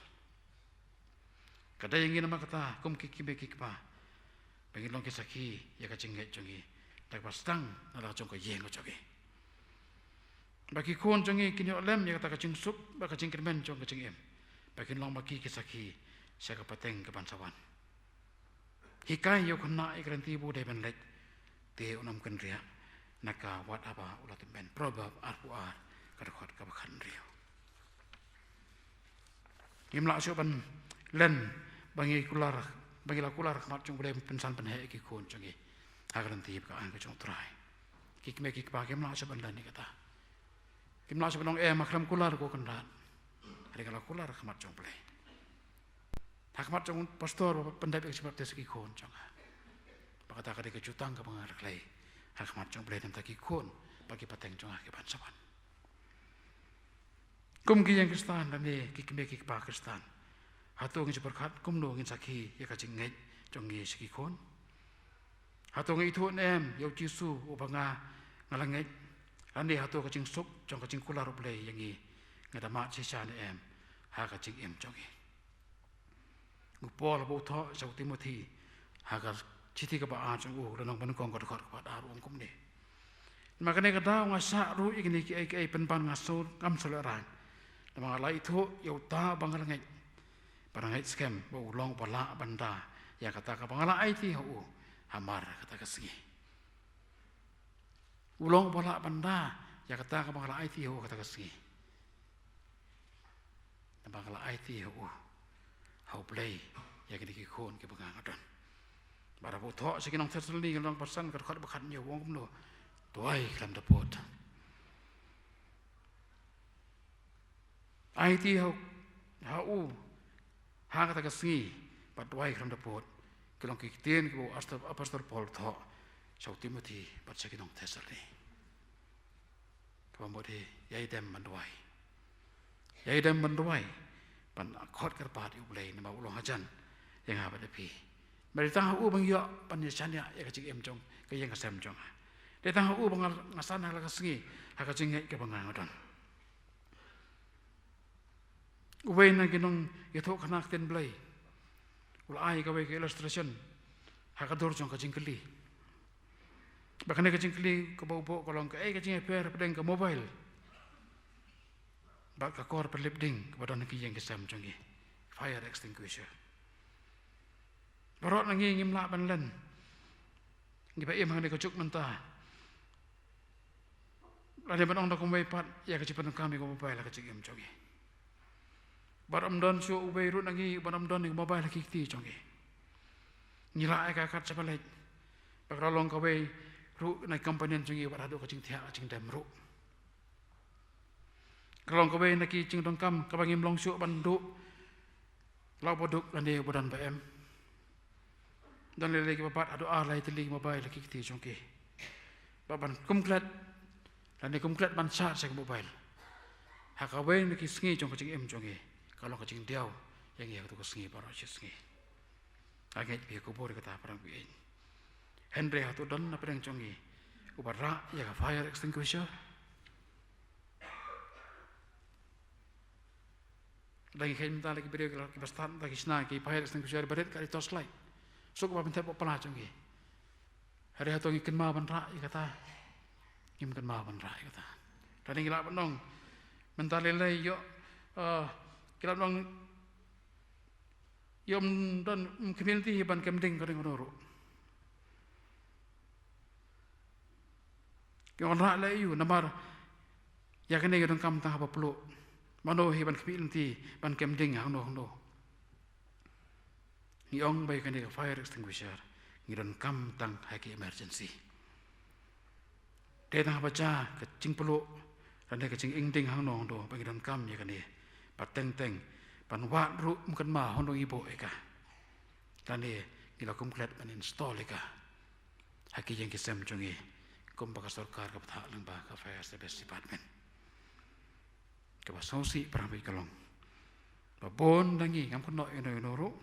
Ka dei ïa ngi namar kata kum ki kmie ki kpa ba ngin long ki sakhi ïa ka jingngeit jong ngi da kaba sdang na la jong ka ïing ka jong ngi, ba ki khun jong ngi kin ïoh lem ïa kata ka jingsuk bad ka jingkyrmen jong ka jingim, ba kin long ma ki ki sakhi sha ka pateng kaban sa wan. Hikai ïa u khynnah ïa ka lynti ba u dei ban leit, te un ym kynriah na ka wat haba u la tymmen. Proverb arphew ar, ka dkhot kaba khathynriew. Ngim lah shuh ban len ba ngi kular, ba ngi la kular ha khmat jong U Blei ban pynsan pynheh ïa ki khun jong ngi ha ka lynti bad ka aiñ ka jong U Trai. Ki kmie ki kpa, kim lah shuh ban len ïa kata. Kim lah shuh ban ong em, nga khlem kular ko Kynrad. Hynrei nga la kular ha khmat jong U Blei, ha khmat jong u pastor ba pyndep ïa ka jingpynbaptis ki khun jong nga. Ba kata ka dei ka jutang kaba nga la khlei ha khmat jong U Blei na ka bynta ki khun bad ki pateng jong nga kiban sa wan. Kum ki ïing Khristan lane ki kmie ki kpa Khristan, hato ngin sa pyrkhat kumno ngin sakhi ïa ka jingngeit jong ngi sha ki khun? Hato nga ithuh ne em ïa U Jisu uba nga, nga la ngeit? Lane hato ka jingsuk jong ka jingkular U Blei ïa ngi nga da mad shisha ne em ha ka jingim jong ngi? U Paul ba u thoh sha u Timothi ha ka shithi kaba ar jong u, lynnong ba nyngkong, ka dkhot kaba ar, u ong kumne: Namar kane ka daw nga shah ruh ïa kine kiei kiei, pynban nga shu, ngam shu lehraiñ. Namar nga la ithuh ïa uta uba nga la ngeit, ba nga ngeit skhem ba u long uba lah ban da ïa kata kaba nga la aiti ha u hamar kata ka sngi. U long uba lah ban da ïa kata kaba nga la aiti ha u kata ka sngi. Namar nga la aiti ha u, ha U Blei, ïa kine ki khun kiba nga nga don. Bad haba u thoh sha ki nong Thessaloni, ka lynnong ba san, ka dkhot ba khathynñiew, u ong kumno? Duwai khlem da pud. Aiti ha u, ha u ha kata ka sngi, bad duwai khlem da pud, ki long ki ktien kiba u Apostol Paul u thoh sha u Timothi bad sha ki nong Thessaloni. Kaba mut hi, ïai dem ban duwai. Ïai dem ban duwai ban khot kyrpad ïa U Blei, namar u long hajan ïa nga bad ïa phi. Ba dei tang ha u ba ngi ïoh ban ïa shaniah ïa ka jingim jong, ka ïing ka sem jong nga. Dei tang ha u ba nga, nga san ha la ka sngi ha ka jingngeit kaba nga nga don. Uwei na ki nongïathuhkhana ktien Blei u la ai kawei ka illustration ha ka dur jong ka jingkylli. Ba kane ka jingkylli kaba u buh ka long, kaei ka jingïapher hapdeng ka mobile bad ka kor pynlip ding kaba don ha ki ïing ki sem jong ngi? Fire extinguisher. Baroh na ngi ngim lah ban len, ngi ba im hangne ka juk mynta, lane ban ong da kumwei pat, ïa ka jingpyndonkam ïa ka mobile ha ka jingim jong ngi. Bad ym don shuh uwei ruh na ngi uban ym don ïa ka mobile ha ki kti jong ngi. Ngi lah ïa ka kat shaba leit. Bad ka la long kawei ruh na ki companion jong ngi bad haduh ka jingthiah ka jingdem ruh. Ka la long kawei na ki jingdonkam kaba ngim long shuh ban duh la uba duk lane uba don ba em. Don lei lei kiba bat haduh ar lai tylli ki mobile ha ki kti jong ki. Bad ban kum klet, lane kum klet ban shah sha ka mobile ha kawei na ki sngi jong ka jingim jong ngi, ka long ka jingdiaw ïa ngi ha kato ka sngi baroh shi sngi. Nga ngeit phi ïa khubor ïa kata, paralok ba ïeit. Hynrei hato don na pdeng jong ngi uba rah ïa ka fire extinguisher? Lada ngi kheiñ mynta la ki briew kiba stad mynta ki shna ki fire extinguisher ba rit ka dei torchlight, suk ba pynthep bad pla jong ki. Hynrei hato ngi kynmaw ban rah ïa kata? Ngim kynmaw ban rah ïa kata. Lada ngi lah ban ong mynta lei lei ïoh, eh, ki lah ban ong ïoh ym don, ym khmih lynti hi ban kem ding kano kano ruh. Ki ong rah leh aïu namar ïa kane ka donkam tang haba pluh. Mano hi ban khmih lynti ban kem ding hangno hangno? Ngi ong ba ïa kane ka fire extinguisher ngi donkam tang ha ki emergency. Dei tang haba jia ka jingpluh lane ka jingingding hangno hangno ba ngi donkam ïa kane. Ba teng teng ban wad ruh ym kynmaw hangno ngi buh ïa ka. Lane ngi la kum klet ban install ïa ka ha ki ïing ki sem jong ngi, kumba ka sorkar ka bthah lyngba ka Fire Service Department. Kaba sngewsih para bangeit ka long ba bun na ngi, ngam kynnoh ïano ïano ruh,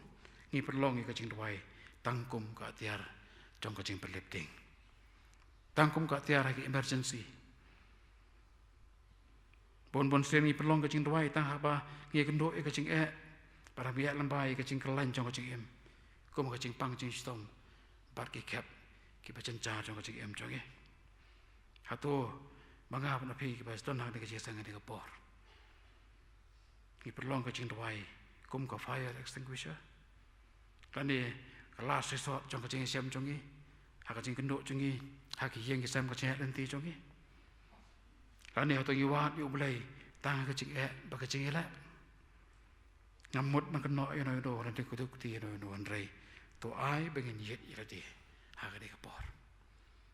ngi pynlong ïa ka jingduwai tang kum ka atiar jong ka jingpynlip ding, tang kum ka atiar ha ki emergency. Bun bun sien ngi pynlong ka jingduwai tang haba ngi ïakynduh ïa ka jingeh, bad haba ïaid lyngba ïa ka jingkyllain jong ka jingim, kum ka jingpang jingshitom bad ki khep kiba jynjar jong ka jingim jong ngi. Hato ma nga bad ma phi kiba sdang ha kane ka jingseng ha kane ka por, ngi pynlong ka jingduwai kum ka fire extinguisher, lane ka last resort jong ka jingïashem jong ngi, ha ka jingkynduh jong ngi ha ki ïing ki sem, ka jingïaid lynti jong ngi? Lane hato ngi wad ïa U Blei tang ha ka jingeh bad ka jingïaleh? Ngam mut ban kynnoh ïano ïano, lane kdew kti ïano ïano, hynrei to ai ba ngin ïeit ïa lade ha kane ka por.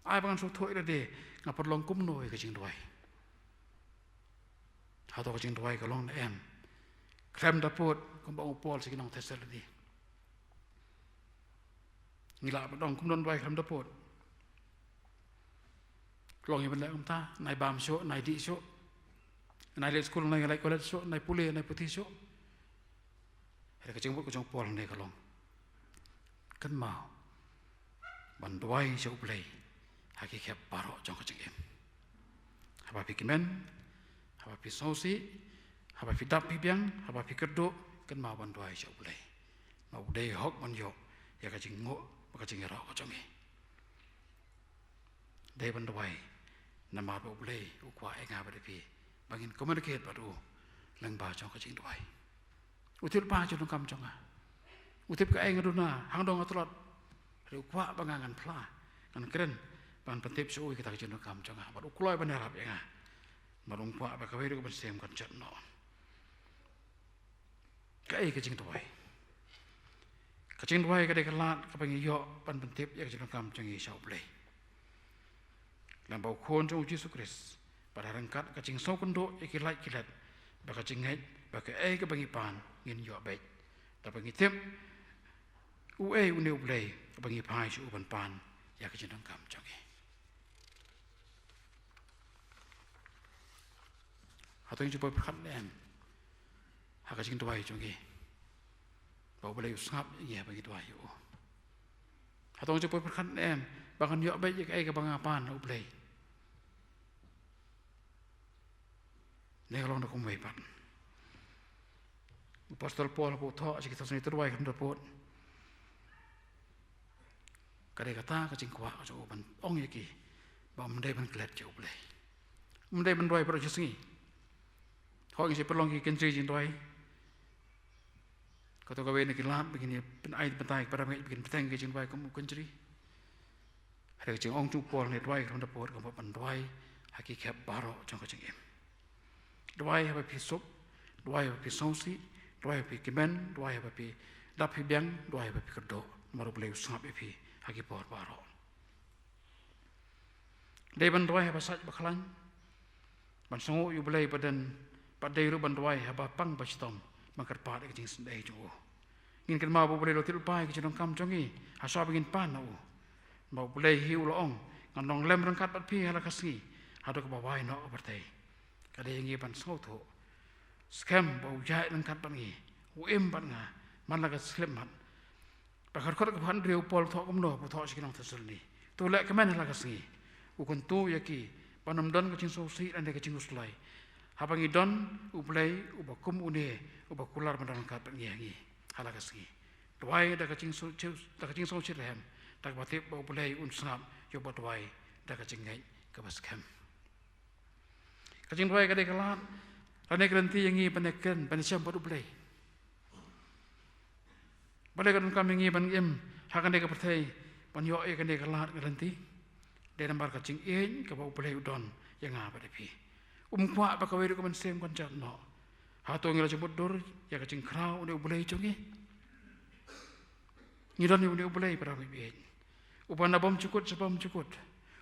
Ai ba ngan sngewthuh ïa lade, nga pynlong kumno ïa ka jingduwai. Hato ka jingduwai ka long ne em khlem da pud kumba ong u Paul sha ki nong Thessaloni? Ngi lah ban ong kumno duwai khlem da pud? Long hi ban leh kumta, nai bam shuh, nai dih shuh, nai leit skul, nai leit college shuh, nai pule, nai puthi shuh. Hynrei ka jingmut ka jong u Paul hangne ka long, kynmaw ban duwai sha U Blei ha ki khep baroh jong ka jingim. Haba phi kmen, haba phi sngewsih, haba phi dap phi biang, haba phi kyrduh, kynmaw ban duwai sha U Blei. Ma u dei hok ban ïoh ïa ka jingnguh bad ka jingïaroh ka jong ngi. Dei ban duwai namar ba U Blei u kwah ïa nga bad ïa phi ba ngin communicate bad u lyngba jong ka jingduwai. U tip ba ka jingdonkam jong nga, u tip kaei nga duna, hangno nga tlot. Hynrei u kwah ba nga ngan phla, ngan kren, ban pyntip sha u ïa kata ka jingdonkam jong nga, bad u kloi ban ïarap ïa nga. Bad um kwah ba kawei ruh ka mynsiem kan jot noh. Kaei ka jingduwai? Ka jingduwai ka dei ka lad kaba ngi ïoh ban pyntip ïa ka jingdonkam jong ngi sha U Blei. Lyngba u Khun jong u Jisu Khrist, bad ha ryngkat ka jingsngewkynduh ïa ki lait ki let, ba ka jingngeit ba kaei kaba ngi pan ngin ïoh beit, da ba ngi tip uei une U Blei ba ngi phai sha u ban pan ïa ka jingdonkam jong ngi. Hato ngi ju poi pyrkhat ne em ha ka jingduwai jong ngi ba U Blei u sngap ïa ngi haba ngi duwai ïa u? Hato ngi ju poi pyrkhat ne em ba ngan ïoh beit ïa kaei kaba nga pan na U Blei? Ne ka long da kumwei pat. U Apostol Paul haba u thoh sha ki Thessaloni, to duwai khlem da pud. Ka dei kata ka jingkwah ka jong u ban ong ïa ki ba ym dei ban klet ïa U Blei. Ym dei ban duwai baroh shi sngi. Hooid, ngi sa pynlong ki kynjri jingduwai. Kato kawei na ki lad ba ngin ïa pyn-ai bynta ïa ki para bangeit ba kin bteng ki jingduwai kum u kynjri. Hynrei ka jingong jong u Paul ne duwai khlem da pud, ka mut ban duwai ha ki khep baroh jong ka jingim. Duwai haba phi suk, duwai haba phi sngewsih, duwai haba phi kmen, duwai haba phi dap phi biang, duwai haba phi kyrduh, namar U Blei u sngap ïa phi ha ki por baroh. Dei ban duwai haba sait ba khlaiñ, ban sngewnguh ïa U Blei ba don, bad dei ruh ban duwai haba pang ba shitom, ban kyrpad ïa ka jingsngewdei jong u. Ngin kynmaw ba U Blei u la tip lypa ïa ka jingdonkam jong ngi ha shuwa ba ngin pan na u. Ba U Blei hi u la ong, ngan long lem ryngkat bad phi ha la ka sngi haduh kaba wai noh ka pyrthei. Ka dei ïa ngi ban sngewthuh skhem ba u ïaid ryngkat bad ngi, u im bad nga man la ka slimmot. Ba ka dkhot kaba hynriew u Paul u thoh kumno, u thoh sha ki nong Thessaloni, to leh kmen ha la ka sngi. U kyntu ïa ki ban ym don ka jingsngewsih lane ka jingkhuslai. Haba ngi don U Blei uba kum une, uba kular ban don ryngkat bad ngi ha ngi ha la ka sngi. Duwai da ka jingsngew, da ka jingsngewsih rhem, da kaba tip ba U Blei un sngap ïa uba duwai da ka jingngeit kaba skhem. Ka jingduwai ka dei ka lad lane ka lynti ïa ngi ban ïakren, ban ïashem bad U Blei. Balei ka donkam ïa ngi ban im ha kane ka pyrthei ban ïoh ïa kane ka lad ka lynti? Dei namar ka jingïeit kaba U Blei u don ïa nga bad ïa phi. Um kwah ba kawei ruh ka mynsiem kan jot noh. Hato ngi la ju mutdur ïa ka jingkhraw une U Blei jong ngi? Ngi don ïa une U Blei, para bangeit, uba na bymjukut sha bymjukut,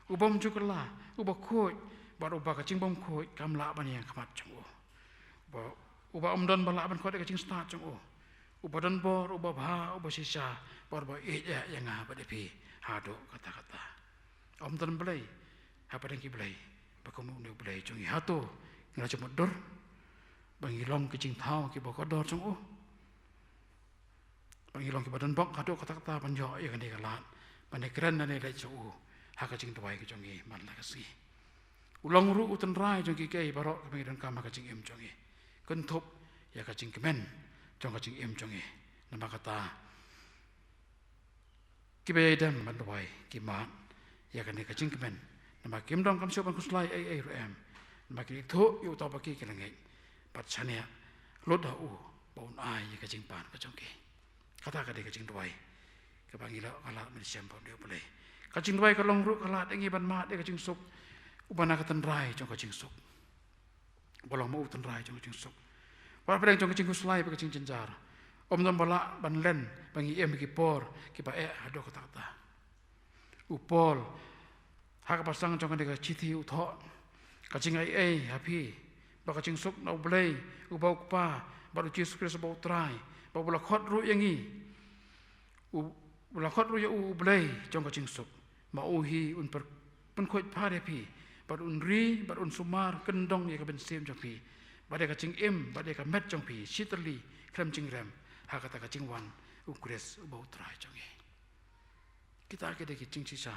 U bym ju kylla, u bakhuid, bad uba ka jingbymkhuid kam lah ban ïeng ha khmat jong u. Uba, uba ym don ba lah ban khot ïa ka jingstad jong u. Uba don bor, uba bha, uba shisha, bad uba ïeit ïa nga bad ïa phi haduh katta katta. Ym don blei hapdeng ki blei ba kumno une u Blei jong ngi. Hato ngi la jemut dur ba ngi long ki jingthaw kiba kordor jong u? Ba ngi long kiba donbok haduh katta katta ban ïoh ïa kane ka lad ban ïakren lane leit sha u ha ka jingduwai ka jong ngi man la ka sngi. U long ruh u tynrai jong kiei kiei baroh kiba ngi donkam ha ka jingim jong ngi. Kynthup ïa ka jingkmen jong ka jingim jong ngi. Namar kata, kiba ïai dem ban duwai ki mad ïa kane ka jingkmen, namar kim donkam shuh ban khuslai ei ei ruh em. Namar ki ithuh ïa uta uba ki, ki la ngeit bad shaniah lut ha u ba un ai ïa ka jingpan ka jong ki. Kata ka dei ka jingduwai kaba ngi la, ka lad mynsiem bad ïa u Blei. Ka jingduwai ka long ruh ka lad ïa ngi ban mad ïa ka jingsuk uba na ka tynrai jong ka jingsuk. Ba long ma u tynrai jong ka jingsuk. Wat pdeng jong ka jingkhuslai bad ka jingjynjar, ym don ba lah ban len ba ngi im ha ki por kiba eh haduh katta katta. U Paul ha kaba sdang jong kane ka shithi u thoh, ka jingai ei ha phi ba ka jingsuk na u Blei uba u Kpa bad u Jisu Khrist uba u Trai, ba u la khot ruh ïa ngi, u la khot ruh ïa u u Blei jong ka jingsuk. Ma u hi un pyr, pynkhuid phar ïa phi bad un ri bad un sumar kyndong ïa ka mynsiem jong phi bad ïa ka jingim bad ïa ka met jong phi shi tylli khlem jingrem ha kata ka jingwan u Khrist uba u Trai jong ngi. Kita ki dei ki jingshisha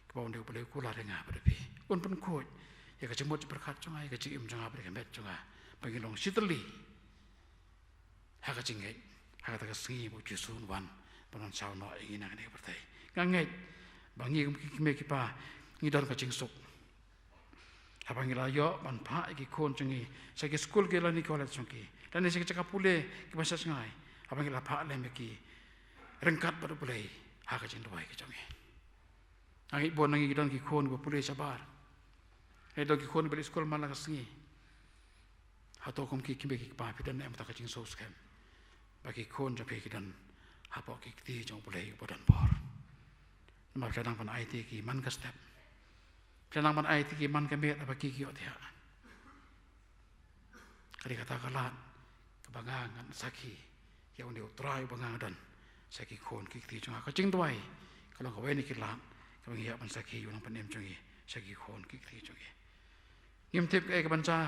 kiba une u Blei u kular ïa nga bad ïa phi. Un pynkhuid ïa ka jingmut jingpyrkhat jong nga, ïa ka jingim jong nga bad ïa ka met jong nga ba ngin long shi tylli ha ka jingngeit ha kata ka sngi ba u Jisu un wan ban wan shaw noh ïa ngi na kane ka pyrthei. Nga ngeit ba ngi kum ki kmie ki kpa ngi don ka jingsuk haba ngi la ïoh ban phah ïa ki khun jong ngi sha ki skul ki lane college jong ki lane sha ki jaka pule kiba shai shngai, haba ngi la phah lem ïa ki ryngkat bad u Blei ha ka jingduwai ka jong ngi. Nga ngeit bun na ngi ki don ki khun kiba pule shabar, ngi don ki khun kiba leit skul man la ka sngi. Hato kum ki kmie ki kpa phi don em kata ka jingsngewskhem ba ki khun jong phi ki don hapoh ki kti jong u Blei uba don bor? Namar phi la nang ban aiti ïa ki man ka step, phi la nang ban aiti ïa ki man ka miet, haba ki ki ïohthiah. Ka dei kata ka lad kaba nga ngan sakhi ïa une u Trai uba nga don sha ki khun ki kti jong nga. Ka jingduwai ka long kawei na ki lad kaba ngi ïoh ban sakhi ïa u Nongpynim jong ngi sha ki khun ki kti jong ngi. Ngim tip kaei kaban jia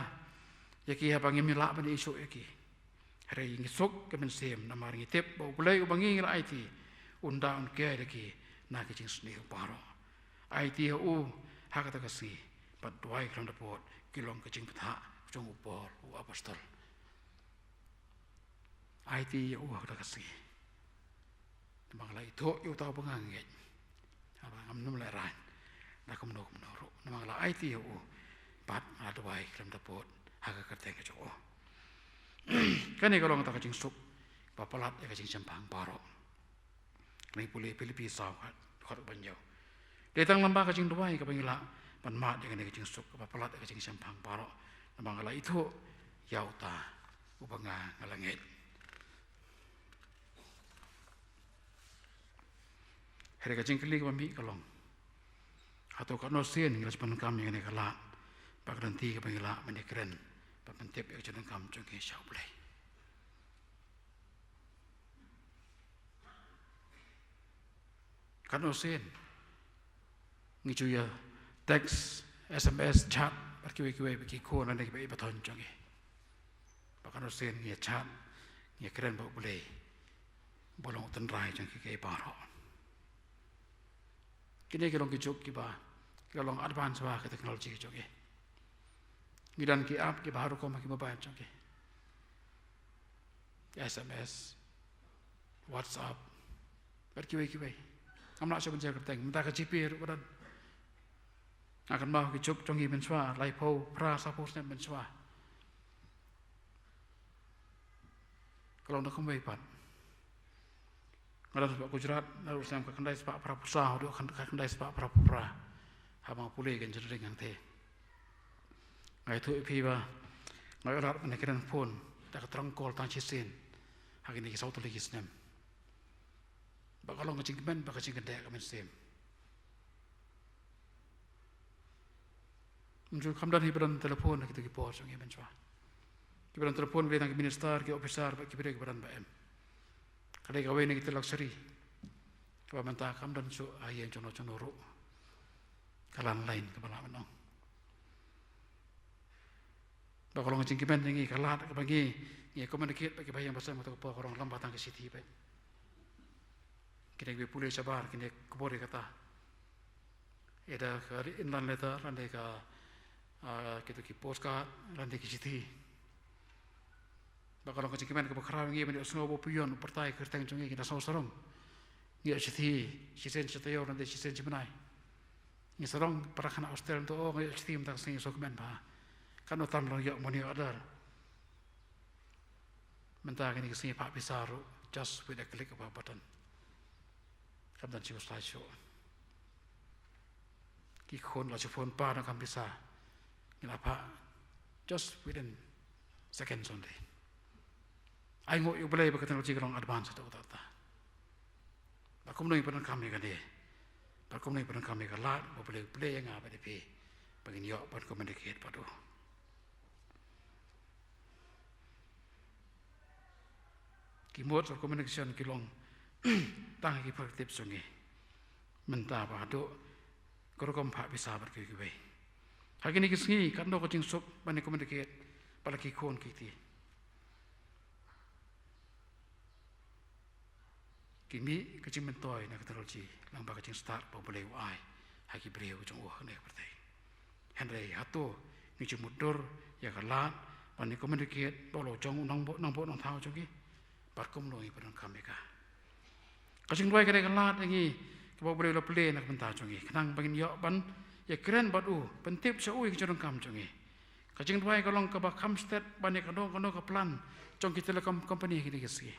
ïa ki haba ngim lah ban ïasuk ïa ki. Hynrei ngi suk ka mynsiem namar ngi tip ba u Blei uba ngi la aiti un da un care ïa ki na ki jingsniew baroh. Aiti ïa u ha kata ka sngi bad duwai khlem da pud ki long ka jingbthah jong u Paul u apostol. Aiti ïa u ha kata ka sngi. Namar nga la ithuh ïa uta uba nga ngeit. Haba ngam nym lehraiñ da kumno kumno ruh, namar nga la aiti ïa u bad nga la duwai khlem da pud ha ka kyrteng ka jong u. Kane ka long kata ka jingsuk ba palat ïa ka jingshemphang baroh. Kane pule Philippi saw khat, dkhot kaba hynñiew. Dei tang lyngba ka jingduwai kaba ngi lah ban mad ïa kane ka jingsuk kaba palat ïa ka jingshemphang baroh, namar nga la ithuh ïa uta uba nga, nga la ngeit. Hynrei ka jingkylli kaba mih ka long, hato katno sien ngi la shu pyndonkam ïa kane ka lad bad ka lynti kaba ngi lah ban ïakren bad pyntip ïa ka jingdonkam jong ngi sha u Blei? Katno sien ngi ju ïa text, S M S, chat bad kiwei kiwei bad ki khun lane kiba ïeit ba thon jong ngi? Bad katno sien ngi ïa chat, ngi ïa kren bad u Blei uba long u tynrai jong kiei kiei baroh? Kine ki long ki juk kiba ki la long advance bha ha ka technology jong ngi. Ngi don ki app kiba har rukom ha ki mobile jong ngi. S M S, WhatsApp bad kiwei kiwei. Ngam lah shuh ban jia kyrteng, mynta ka GPay ruh ka don. Nga kynmaw ki juk jong ngi mynshuwa, laiphew phra sawphew snem mynshuwa, ka long da kumwei pat. Nga don hapoh Gujarat naduh u snem ka khyndai spah phraphew saw haduh ka khyndai spah phraphew phra haba nga pule ka engineering hangtei. Nga ïathuh ïa phi ba nga ïoh lad ban ïakren phone da ka trunk call tang shisien ha kine ki saw tylli ki snem. Ba ka long ka jingkmen, ba ka jingkyndiah ka mynsiem. Ym ju kham don hi ba don telephone ha kito ki por jong ngi mynshwa. Kiba don telephone ki dei tang ki minister, ki officer bad ki briew kiba don ba em. Ka dei kawei na kita luxury kaba mynta kam don shuh ha ïing jong no jong no ruh. Ka landline kaba lah ban ong. Ba ka long ka jingkmen jong ngi, ka lad kaba ngi, ngi communicate bad kiba ïeng ba sem, kato ka por ka long lem ba tang ka shithi bad. Kine kiba pule shabar kine ki khubor ïa kata. Ïa da ka ri inland letter, lane ka, ah, kito ki postcard, lane ki shithi. Ba ka long ka jingkmen kaba khraw ïa ngi ban ïohsngew ba u pion, u pyrthai, ka kyrteng jong ngi, ngi da sngew sarong. Ngi ïoh shithi shisien shi taïew, lane shisien shi bnai. Ngi sarong para khana hostel to, oh, ngi ïoh shithi mynta ka sngi, sngewkmen bha. Katno tam long ïoh money order. Mynta kine ki sngi phah pisa ruh just with a click of a button. Kam don shuh, slide shuh. Ki khun la shu phone pa na kam pisa. Ngi la phah just within seconds only. Ai nguh ïa U Blei ba ka technology ka long advance haduh katta katta. Ba kumno ngin pyndonkam ïa kane. Ba kumno ngin pyndonkam ïa ka lad ba U Blei u pynlong ïa nga bad ïa phi. Ba ngin ïoh ban communicate bad u. Ki modes of communication ki long tang ki perspective jong ngi. Mynta ba haduh ka rukom phah pisa bad kiwei kiwei. Ha kine ki sngi katno ka jingsuk ban ïa communicate bad la ki khun ki kti. Ki mih ka jingmyntoi na ka technology lyngba ka jingstad ba U Blei u ai ha ki briew jong u ha kane ka pyrthei. Hynrei hato ngi ju mutdur ïa ka lad ban ïa communicate bad u la jong u nongbuh nongbuh nongthaw jong ngi? Bad kumno ngi pyndonkam ïa ka? Ka jingduwai ka dei ka lad ïa ngi kaba U Blei u la plie na ka bynta jong ngi khnang ba ngin ïoh ban ïakren bad u, pyntip sha u ïa ka jingdonkam jong ngi. Ka jingduwai ka long kaba kham stet ban ïa kano kano ka plan jong ki telecom company ha kine ki sngi.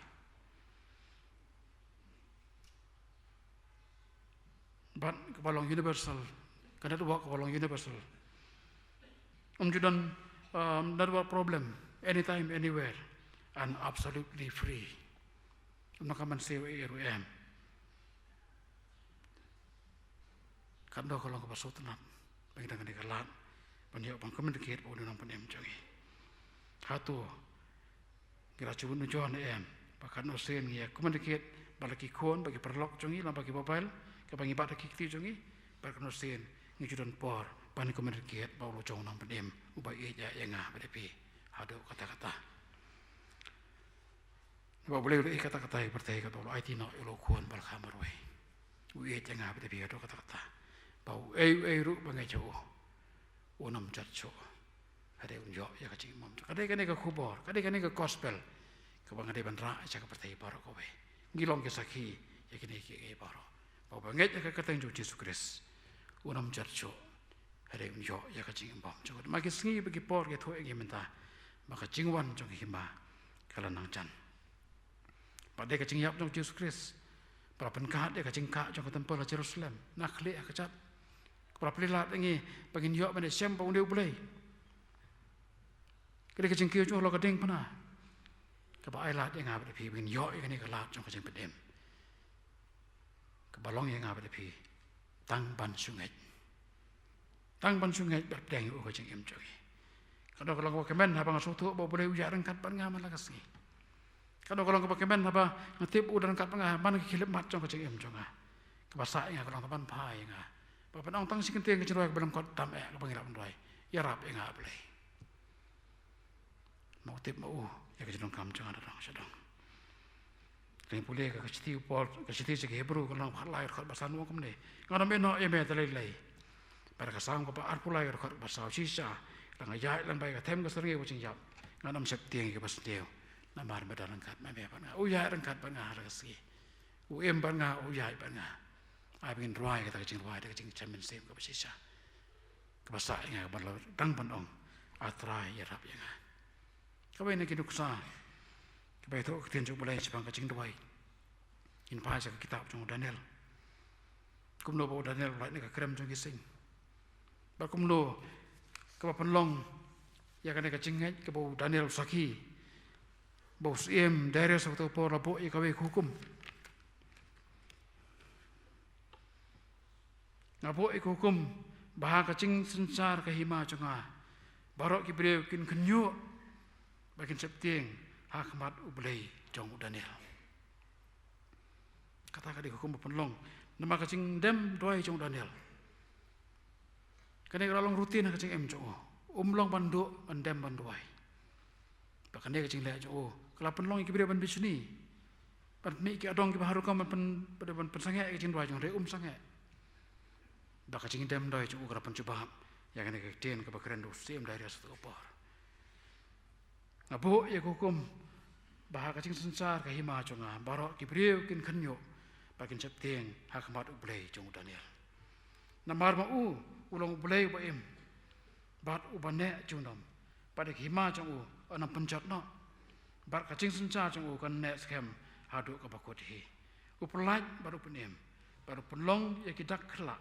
Bad kaba long universal, ka network kaba long universal. Ym ju don, um, network problem anytime, anywhere, and absolutely free. Ym don ka mynsiem ei ruh em. Katno ka long kaba sngewtynnat ba ngi dang kane ka lad ban ïoh ban communicate bad u nongpynim jong ngi. Hato ngi la shu wad nujor ne em ba katno sien ngi ïa communicate bad la ki khun, bad ki paralok jong ngi lyngba ki mobile kaba ngi bat ha ki kti jong ngi? Bad katno sien ngi ju don por ban communicate bad u la jong u nongpynim uba ïeit ïa nga bad ïa phi haduh katta katta? Ba U Blei u la ïeit katta katta ïa ka pyrthei, katta u la aiti noh ïa u khun ba la kha marwei. U ïeit ïa nga bad ïa phi haduh katta katta ba uei uei ruh ba ngeit ha u, un ym jot shuh. Hynrei un ïoh ïa ka jingim. Ka dei kane ka khubor, ka dei kane ka gospel kaba nga dei ban rah sha ka pyrthei baroh kawei. Ngi long ki sakhi ïa kine kiei kiei baroh. Ba uba ngeit ïa ka kyrteng jong U Jisu Khrist un ym jot shuh. Hynrei un ïoh ïa ka jingim bymjukut. Ma ki sngi bad ki por ki thoh ïa ngi mynta ba ka jingwan jong ka hima ka la nang jan. Bad dei ka jingïap jong U Jisu Khrist ba la pynkhat ïa ka jingkah jong ka templ ha Jerusalem na khlieh ha kjat, kaba la plie lad ïa ngi ba ngin ïoh ban ïashem bad une U Blei. Ka dei ka jingkiew jong u halor ka diengphna kaba ai lad ïa nga bad ïa phi ba ngin ïoh ïa kane ka lad jong ka jingpynim. Kaba long ïa nga bad ïa phi tang ban shu ngeit. Tang ban shu ngeit bad pdiang ïa u ha ka jingim jong ngi. Kano ka long kaba kmen haba nga sngewthuh ba U Blei u ïaid ryngkat bad nga man la ka sngi. Kano ka long kaba kmen haba nga tip u dang ryngkat bad nga man ka khyllipmat jong ka jingim jong nga. Kaba sah ïa nga ka long tang ban phai ïa nga. Ba ban ong tang shi kyntien ka jingduwai kaba lyngkot tam eh kaba ngi lah ban duwai. Ïarap ïa nga, A Blei. Ma u tip ma u ïa ka jingdonkam jong nga da dong sha dong. Ka jingpule ka, ka shithi u Paul, ka shithi sha ki Hebru ka lynnong khatlai dkhot ba san u ong kumne: Ngan ym ïehnoh ïa me da lei lei. Bad ka Salm kaba arphew lai dkhot ba saw: Shisha la nga ïaid lyngba ïa ka them ka syrngiew ka jingïap, ngan ym sheptieng ïa kaba sniew, namar me don ryngkat ma me bad nga. U ïaid ryngkat bad nga ha la ka sngi. U im bad nga, u ïaid bad nga. Ai ba ngin rwai kata ka jingrwai da ka jingshem mynsiem kaba shisha. Kaba sah ïa nga, kaba la dang ban ong, A Trai, ïarap ïa nga. Kawei na ki nuksa kiba ïathuh ka ktien jong U Blei shaphang ka jingduwai, ngin phai sha ka kitab jong u Daniel. Kumno ba u Daniel u lait na ka krem jong ki sing, bad kumno kaba pynlong ïa kane ka jingngeit kaba u Daniel u sakhi ba u syiem Darius ha kato ka por la buh ïa kawei ka hukum. Nga buh ïa ka hukum ba ha ka jingsynshar ka hima jong nga baroh ki briew kin khynñiuh bad kin sheptieng ha khmat U Blei jong u Daniel. Kata ka dei ka hukum ba pynlong namar ka jingdem duwai jong u Daniel. Kane ka la long routine ha ka jingim jong u. Um long ban duh ban dem ban duwai. Ba kane ka jingleh jong u ka la pynlong ïa ki briew ban bishni, ban mih ki adong kiba har rukom ban pyn, ban pynsangeh ïa ka jingduwai jong u, hynrei um sangeh. Ba ka jingdem duwai jong u ka la pynjubab ïa kane ka ktien kaba kren da u Syiem Darius ha kato ka por. Nga buh ïa ka hukum ba ha ka jingsynshar ka hima jong nga baroh ki briew kin khynñiuh bad kin sheptieng ha khmat U Blei jong u Daniel. Namar ma u u long U Blei uba im bad uba neh junom, bad ïa ka hima jong u yn ym pynjot noh, bad ka jingsynshar jong u kan neh skhem haduh kaba kut hi. U pyllait bad u pynim bad u pynlong ïa ki dak khlak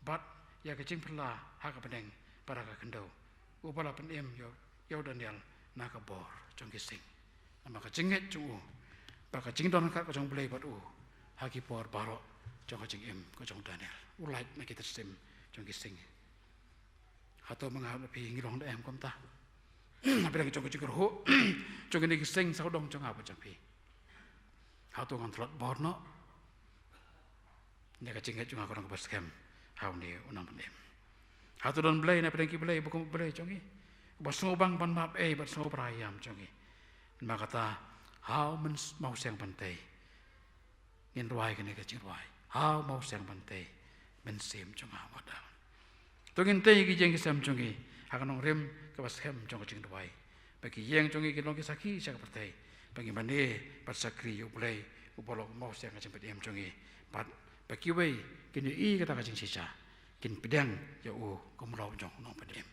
bad ïa ka jingphylla ha ka bneng bad ha ka khyndew. Uba la pynim ïa u, ïa u Daniel na ka bor jong ki sing. Namar ka jingngeit jong u bad ka jingdon ryngkat ka jong U Blei bad u ha ki por baroh jong ka jingim ka jong u Daniel. U lait na ki tyrsim jong ki sing. Hato ma nga bad phi ngi long da em kumta? Hapdeng jong ka jingkyrhuh jong kine ki sing sawdong jong nga bad jong phi, hato ngan tlot bor noh? Ne ka jingngeit jong nga ka long kaba skhem ha une u Nongpynim? Hato don Blei na pdeng ki blei ba kum U Blei jong ngi, ba sngewbang ban map ei bad sngewbha ïam jong ngi? Namar kata, ha u Myn, Mawsiang Pynthei ngin rwai kane ka jingrwai: Ha u Mawsiang Pynthei, Mynsiem jong nga wat down. To ngin tei ki ïing ki sem jong ngi ha ka nongrim kaba skhem jong ka jingduwai, ba ki ïing jong ngi kin long ki sakhi sha ka pyrthei ba ngi mane bad shakri ïa U Blei uba long u Mawsiang ka jingpynim jong ngi, bad ba kiwei kin ïohi kata ka jingshisha, kin pdiang ïa u kum u Nongpynim.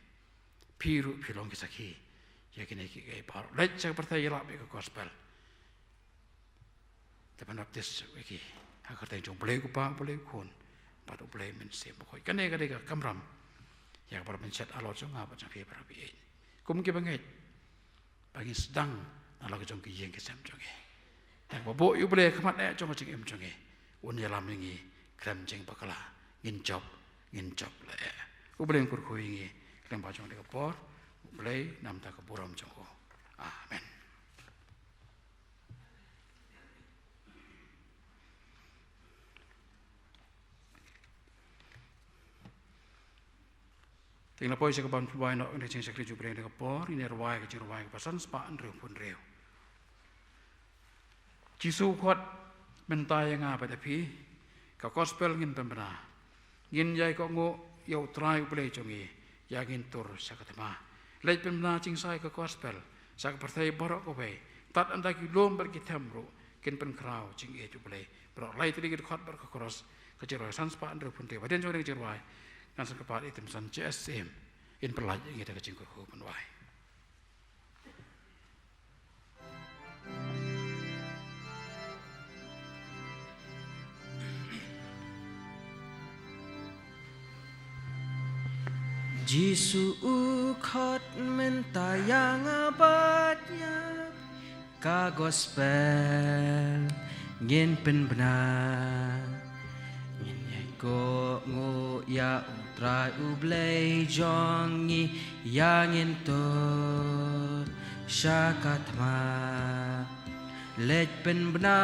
Phi ruh phi long ki sakhi ïa kine kiei baroh. Leit sha ka pyrthei, ïalap ïa ka gospel. Te ban baptis ïa ki ha ka kyrteng jong U Blei U Kpa, U Blei U Khun bad U Blei Mynsiem Bakhuid. Kane ka dei ka kamram ïa kaba la pynshet halor jong nga bad jong phi para bangeit, kum ki bangeit, ba ngin sdang na la ka jong ki ïing ki sem jong ngi. Te ba buh ïa U Blei ha khmat eh jong ka jingim jong ngi, un ïalam ïa ngi khlem jingbakla. Ngin jop, ngin jop la eh. U Blei un kyrkhu ïa ngi lyngba jong kane ka por. U Blei na ka bynta ka burom jong u. Amen. Te ngin ïa poi sha kaba pynrwai noh na ka jingshakri Jubilee na ka por. Ngin ïa rwai ka jingrwai kaba san spah hynriew phew hynriew. Jisu u khot mynta ïa nga bad ïa phi, ka gospel ngin pynbna. Ngin ïai kohnguh ïa U Trai U Blei jong ngi, ïa ngin tur sha ka thma. Leit pynbna jingshai ka gospel sha ka pyrthei baroh kawei. Tad ynda ki lum bad ki them ruh kin pynkhraw jingïeit U Blei. Baroh lai tylli ki dkhot bad ka koros, ka jingrwai san spah hynriew phew hynriew. Hadien jong kane ka jingrwai, ngan sa kyrpad ïa i Tymmen San J S Syiem in pyllait ïa ngi da ka jingkyrkhu pynrwai. Jisu u khot mynta ïa nga bad ïa phi, ka gospel ngin pynbna. Ngin ïai kohnguh ïa U Trai U Blei jong ngi, ïa ngin tur sha ka thma. Leit pynbna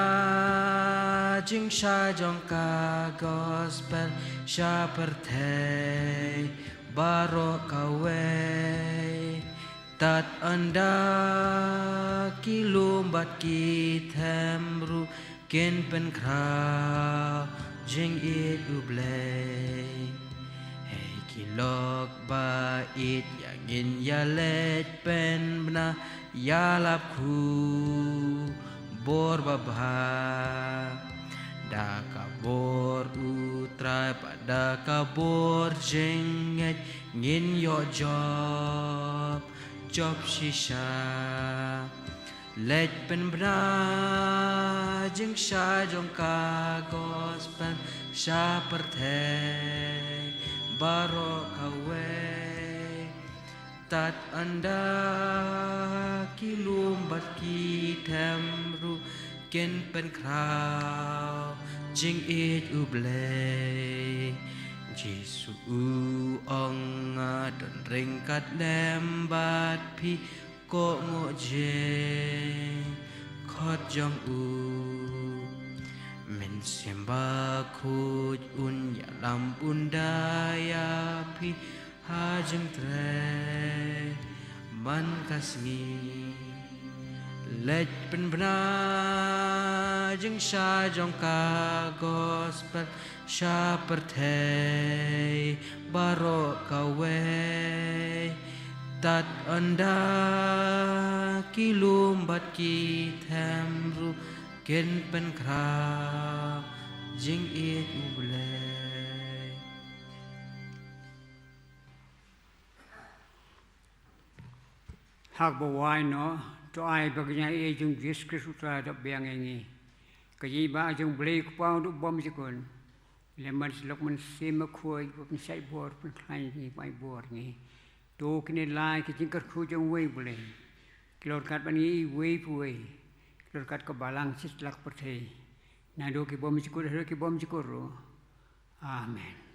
jingshai jong ka gospel sha pyrthei baroh kawei. Tad ynda ki lum bad ki them ruh kin pynkhraw jingïeit U Blei. Hei ki lok ba ïeit, ïa ngin ïa leit pynbna, ïalap khubor babha. Da ka bor U Trai bad da ka bor jingngeit, ngin ïoh jop jop shisha. Leit pynbna jingshai jong ka gospel sha pyrthei baroh kawei. Tad ynda ki lum bad ki them ruh kin pynkhraw jingïeit U Blei. Jisu u ong, nga don ryngkat lem bad phi, kohnguh jingkhot jong u. Mynsiem Bakhuid un ïalam bun da ïa phi ha jingtrei man ka sngi. Leit pynbna jingshai jong ka gospel sha pyrthei baroh kawei. Tad ynda ki lum bad ki them ruh kin pynkhraw jingïeit U Blei. Haba wai noh, to ai ba ka jingïeit jong Jisu Khrist U Trai u dap biang ïa ngi. Ka jingïeit jong U Blei U Kpa u dap bymjukut, lem bad U Mynsiem Bakhuid, lok Mynsiem Bakhuid, ba pynshait bor, pynkhlaiñ ngi, pynpaw bor ngi. To kine lai ki jingkyrkhu jong uwei U Blei, ki long ryngkat bad ngi iwei pa iwei, ki long ryngkat ka balang sha satlak pyrthei, naduh ki bymjukut haduh ki bymjukut ruh. Amen.